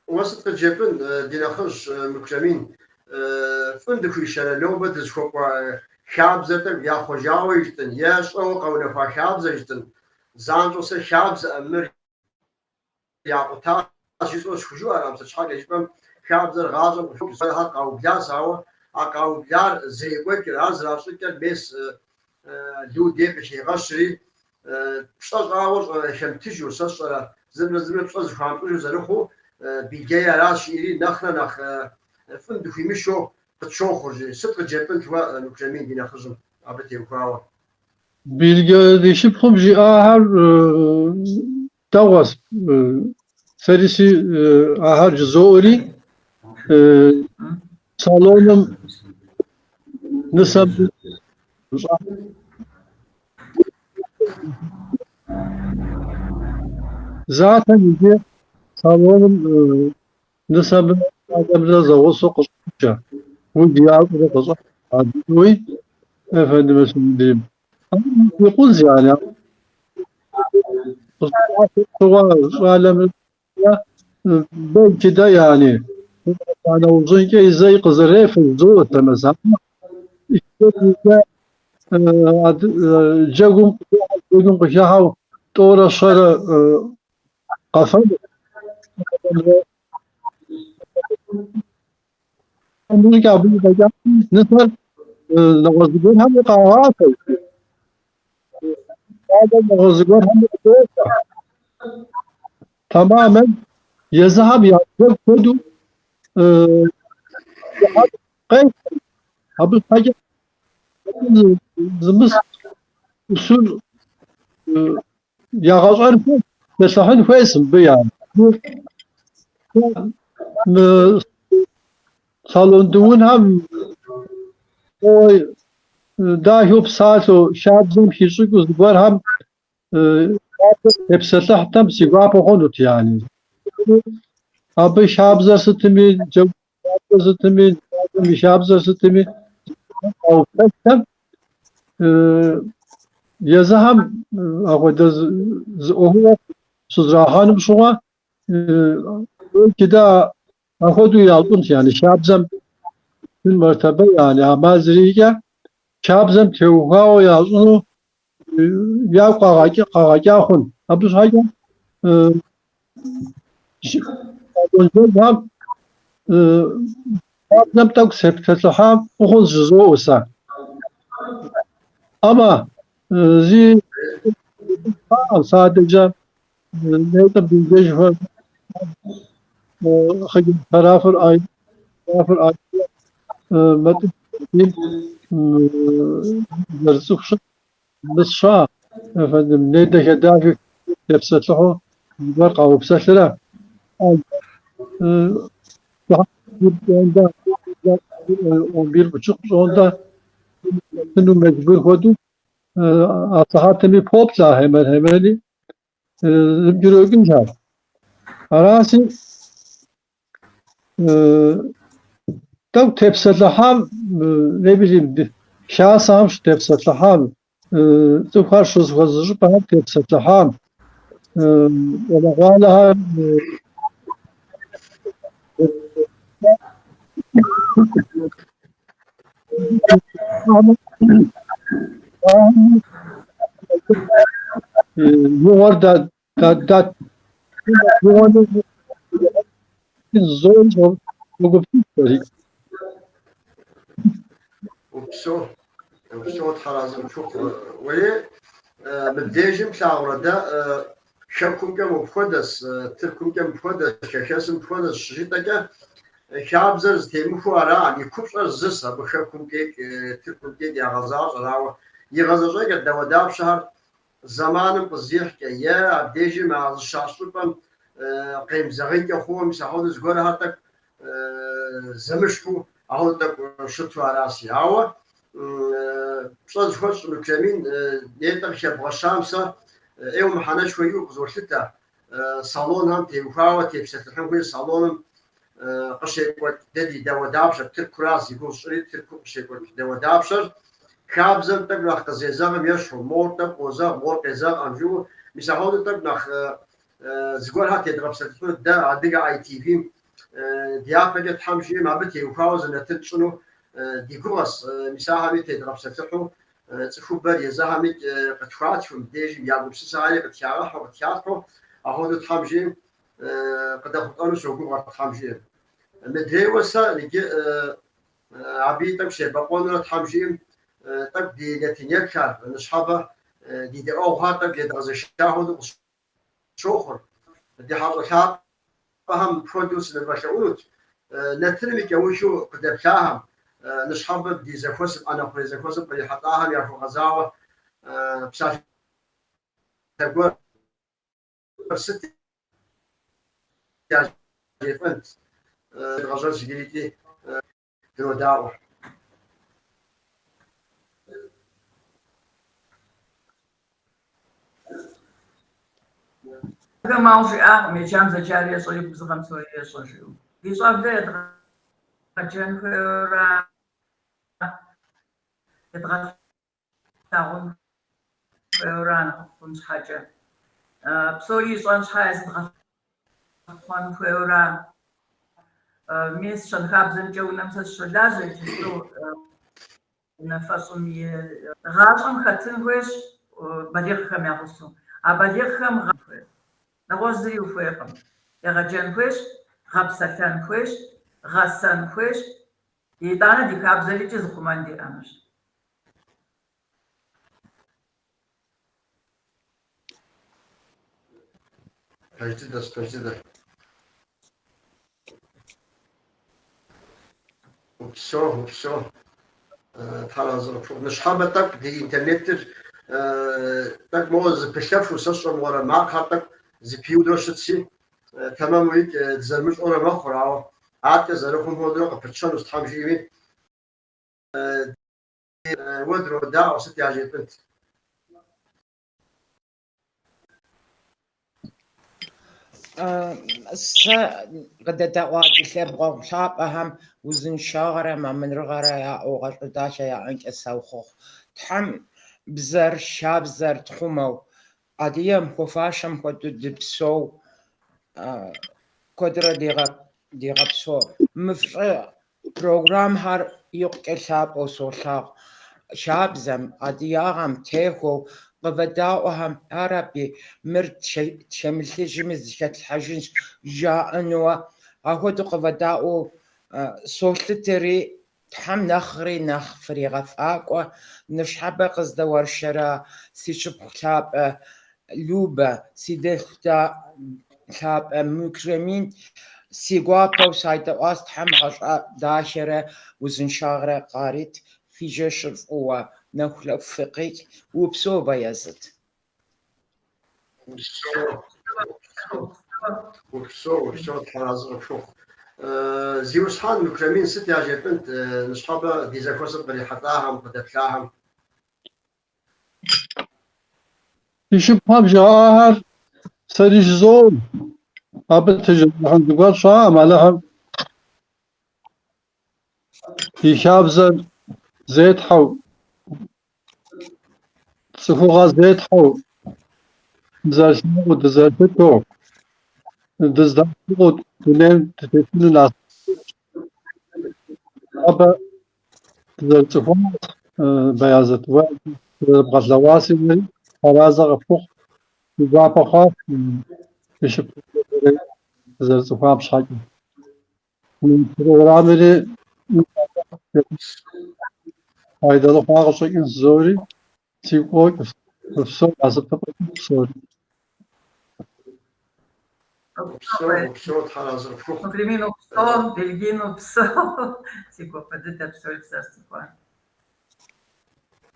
Уэ сыт къыджепӏэн, ди нэхъыжь Мыкӏэмин, фӏым дыхуишэрэ нобэ дызыхуэкӏуа хабзэр тӏэкӏу яхъуэжауэ жытӏэн е щӏэуэ къэунэхуа хабзэ жытӏэн, занщӏэу сэ хабзэӏым мыр якъутащ жысӏэу схужыӏэрэм, сыт щхьэкӏэ жыпӏэм хабзэр гъащӏэм къыхокӏ, къаублащ, ауэ а къаублар зэрекӏуэкӏыр, ар зэращӏыкӏэр мес Лу дей къыхегъэщри, пщӏэ щӏагъуэ хэмытыжу, сэ сщӏэрэ, зымрэ зымрэ пщӏэ зыхуамыщӏыжу зэрыхъуу, Билгеи аращ жиӏэри, нэхърэ нэхъ фӏым дыхуимышэу къытщохъур жи. Сыт къыджепӏэнт уэ, Мыкӏэмин, ди нэхъыжьым, абы теухуауэ? Билге ди шыпхъум жиӏахэр дэгъуэщ. Сэри си ахэр жызоӏэри, салоным нысэм затэм иджы салоным нысэмрэ щӏалэмрэ зэгъусэу къыщӏашэ, удж ящӏурэ къыщӏашэ адыгэуи, эфендиме söyleyeyim. Икъунщ, yani. Къыщӏашэ щыгъуэ щӏалэмрэ belki de yani нэужьынкӏэ зэи къызэрефэ жызоӏэ сэ ауэ джэгум джэгум къыхыхьэу тӏорэ щэрэ къэфэну. Абы абы фӏэкӏа нысэр нэгъуэщӏ зыгуэрхэми къагъафэ. Щӏалэр нэгъуэщӏ зыгуэрхэми къыдофэ. Тэмамэн езыхэм я джэгу хуэдэу къефэ. Абы щхьэкӏэ зымыс усул ягъэщӏэн хуейщ, тепсэлъыхьын хуейщ мыбы я. Мы салон дыунхэм дахэу псалъэу, хабзэм хищӏыкӏыу зыгуэрхэм тепсэлъыхьтэм си гуапэ хъунут, yani. Абы хабзэр сытми, джэгу хабзэр сытми, хабзэм и хабзэр сытми къаупсэлътэм, езыхэм апхуэдэ зы ӏуэхугъуэ щызэрахьэнум щыгъуэ, belki de апхуэдэу ящӏынт, yani хабзэм мэртэбэ, yani ӏэмал зэриӏэкӏэ хабзэм теухуауэ ящӏыну ягу къагъэкӏа хъун. Абы щхьэкӏэ салон хабзэм тӏэкӏу тепсэлъыхьам фӏы хъунщ жызоӏэ сэ. Ама зи сэ адэкӏэ нетӏэ Билгежхэр хъыджэбз тарафыр ай тарафыр ай зэрыцӏыхущ мысща эфендим ней дахэ-дахэ тепсэлъыхьу зыгуэр къаупсэлърэ. Пщӏондэ 11:30 пщӏондэ тыну мecbur хуэдэу асыхьэтми поплъэ ахьемэр-хьемэри зыпкӏырокӏынхэр. Араси тӏэкӏу тепсэлъыхьам, не билим, хасэхэм щытепсэлъыхьам, цӏыхухэр щызэхуэс щӏыпӏэхэм тепсэлъыхьам, щӏалэгъуалэхэр игъуэр да да игъуэр зогупсысри. Упсэу, упсэу, Тхьэразэ къыпхухъу. Уэри мыбдежым плъагъурэ дэ хэкумкӏэ мыпхуэдэщ, Тыркумкӏэ мыпхуэдэщ, хэхэсым мыпхуэдэщ щыжытӏэкӏэ, хабзэр зэтемыхуэу араӏым, и купщӏэр зыс абы хэкумкӏи Тыркумкӏи ягъэзащӏэр, ауэ и гъэзэщӏэкӏэ дауэдапщэхэр зэманым къызихькӏэ е абдежым а зыщащӏ щӏыпӏэм къемызэгъынкӏэ хъууэ, мис ахуэдэу зыгуэрхэр тӏэкӏу зэмыщхьу, ахуэдэу тӏэкӏу щыту араси. Ауэ пщӏэ зыхуэсщӏ Мукремин нетӏэ къыхэбгъэщам сэ ӏейуэ мыхьэнэшхуэ иӏэу къызолъытэ. Салонхэм теухуауэ тепсэлъыхьын хуейщ, салоным къыщекӏуэкӏ дэ ди дауэдапщэр, Тыркура зи гугъу сщӏыри, Тыркум къыщекӏуэкӏ дауэдапщэр хабзэм тӏэкӏу нэхъ къызезэгъым ещхьу, мор тӏэкӏу къозэгъ, мор къезэгъкъым жиӏэу, мис ахуэдэу тӏэкӏу нэхъ зыгуэрхэр тедгъэпсэлъыхьыну дэ Адыгэ ITV-м дяпэкӏэ Тхьэм жиӏэм абы теухуауэ зы нэтын тщӏыну ди гугъэс, мис ахэми тедгъэпсэлъыхьу цӏыхубэр езыхэми къытхуатхыу, мыбдежым я гупсысэхэри къытхагъэхьэу, къытхалъхьэу, ахуэдэу Тхьэм жиӏэм къыдэхъулӏэну согугъэр Тхьэм жиӏэм. Мыдрейуэ сэ иджы абыи тӏэкӏу себэкъуэнурэ Тхьэм жиӏэм тӏэкӏу ди нэтынеплъхэр, ныщхьэбэ ди дэӏуэгъухэр тӏэкӏу едгъэзэша хуэдэу къысщохъур. Ди хьэщӏэ лъапӏэхэм мыпхуэдэу сынывэлъэӏунут, нэтыным и кӏэухыу къыдэплъахэм, ныщхьэбэ ди зэхуэсым, ӏэнэ хъурей зэхуэсым кърихьэлӏахэм яхуэгъэзауэ псалъэ гуэр сыт яжефӏэнт? Едгъэжьэнщ иджыри икӏи дынодаӏуэ. Адыгэм ауэ жиӏакъым, еджам зэджар ещӏэри губзыгъэм псори ещӏэ жиӏэу. Ди щӏэблэр едгъэджэн хуейуэра, едгъэлъагъун хуейуэра нэхъыфӏ хъун щхьэкӏэ. Псори ищӏэн щхьэ езы дгъэлъыхъуэн хуейуэра. Мис щэнхабзэмкӏэ унэм сэ сыщолажьэ иджыпсту унафэщӏым и гъащӏэм хэтын хуейщ балигъхэм я гъусэу. А балигъхэм нэгъуэщӏ зыри ухуейкъым. Егъэджэн хуейщ, гъэпсэлъэн хуейщ, гъэсэн хуейщ, итӏанэ ди хабзэр икӏи зыхъумэн диӏэнущ. Пэж дыдэщ, пэж дыдэ. Упсэу, упсэу. Тхьэразэ къыпхухъу. Ныщхьэбэ тӏэкӏу ди интернетыр тӏэкӏу моуэ зэпылъэфу, сэ сщӏэ мыгъуэрэ макъхэр тӏэкӏу зэпиудрэ щытси, тэмэму икӏ дызэрымыщӏэурэ мэхъур, ауэ адэкӏэ зэрыхъум хуэдэурэ къыпытщэнущ Тхьэм жиӏэми. Уэ дынодаӏуэ, сыт яжепӏэнт? Сэ къыдэдэӏуа ди лъэпкъэгъу лъапӏэхэм узыншагъэрэ мамырыгъэрэ яӏэу гъащӏэ дахэ яӏэнкӏэ сохъуэхъу. Тхьэм бзэр, хабзэр тхъумэу, адыгэм хуэфащэм хуэдэу дыпсэу, куэдрэ дигъэпсэу. Мы фщӏы программхэр икъукӏэ лъапӏэу солъагъу. Хабзэм, адыгагъэм техуэу къывэдаӏуэхэм ярэби, мыр тхэмылъыжми зыхэтлъхьэжынщ жаӏэнуэ. Апхуэдэу къывэдаӏуэу солъытэри, Тхьэм нэхъри нэхъ фригъэфӏакӏуэ. Ныщхьэбэ къыздэуэршэра си шыпхъу лъапӏэ Любэ, си дэлъху лъапӏэ Мукремин, си гуапэу сайдэӏуащ Тхьэм гъащӏэ дахэрэ узыншагъэрэ къарит, фи жэщыр фӏыуэ, нэхулъэфӏ фыкъикӏ, упсэу Баязыт. Упсэу, упсэу, упсэу, Тхьэразэ къыпхухъу. Зиусхьэн Мукремин, сыт яжепӏынт ныщхьэбэ ди зэхуэсым кърихьэлӏахэм, къыдэплъахэм? Си шыпхъухэм жаӏахэр сэри жызоӏэ. Абы тежыӏыхьын зыгуэр щыӏэкъым, Алыхьым и хабзэр зетхьэу, цӏыхугъэ зетхьэу, дызэрылъагъуу, дызэрылъытэу, дыздэӏэпыкъуу дунейм дытетыну насып. Абы дызэрыцӏыхуар, Баязэт, уэ дызэрыбгъэлъэгъуаси, уэри аразэ къыпхухъу, си гуапэ хъуащ си шыпхъу дызэрыцӏыхуам щхьэкӏэ. Мы программэри файдэлы хъуа къыщӏэкӏынщ жызори, сигу къокӏ, фыпсэу, насыпыфӏэ псори. Упсэу, упсэу, Тхьэр арэзы къыпхухъу. Мукремин упсэу, Бельгин упсэу. Си гуапэ дыдэ псори фызэрысцӏыхуар.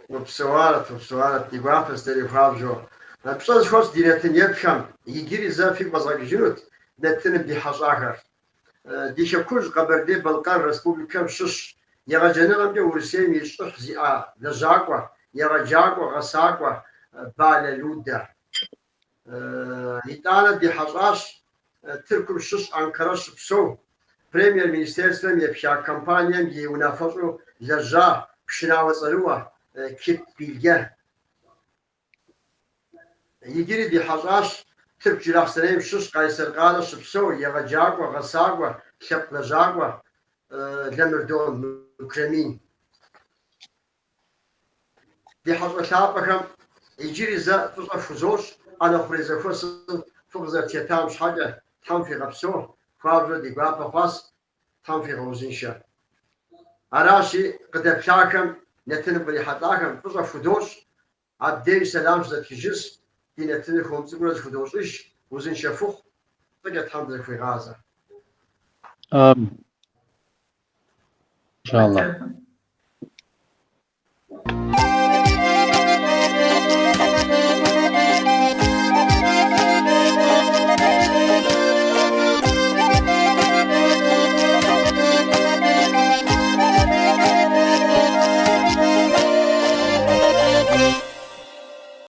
Упсэуарэт, упсэуарэт, ди гуапэщ дэри хуабжьу. Пщӏэ зыхуэсщӏ ди нэтын еплъхэм иджыри зэ фигу къэзгъэкӏыжынут нэтыным ди хьэщӏахэр. Ди хэкужь Къэбэрдей-Балъкъэр Республикэм щыщ егъэджэныгъэмкӏэ Урысейм и щӏыхь зиӏэ лэжьакӏуэ, егъэджакӏуэ, гъэсакӏуэ Балэ Людэ. Итӏанэ ди хьэщӏащ Тыркум щыщ Анкара щыпсэу, Премьер-министерствэм епха компанием и унафэщӏу лэжьа пшынауэ цӏэрыӏуэ Кит Билге. Иджыри ди хьэщӏащ Тырку Джылахъстэнейм щыщ Къайсэр къалэ щыпсэу, егъэджакӏуэ, гъэсакӏуэ, лъэпкъ лэжьакӏуэ Лэмырдон Мукремин. Ди хьэщӏэ лъапӏэхэм иджыри зэ фӏыщӏэ фхузощӏ ӏэнэ хъурей зэхуэсым фыкъызэрытхэтам щхьэкӏэ, Тхьэм фигъэпсэу, хуабжьу ди гуапэ хъуащ, Тхьэм фигъэузыншэ. Аращи, къыдэплъахэм, нэтыным кърихьэлӏахэм фӏыщӏэ фхудощӏ, абдеж сэлам щызэтхыжынщ, ди нэтыныр хуэм цӏыкӏуурэ зэхудощӏыж, узыншэ фыхъу, фӏыкӏэ Тхьэм дызэхуигъазэ. Амин. Иншаллах.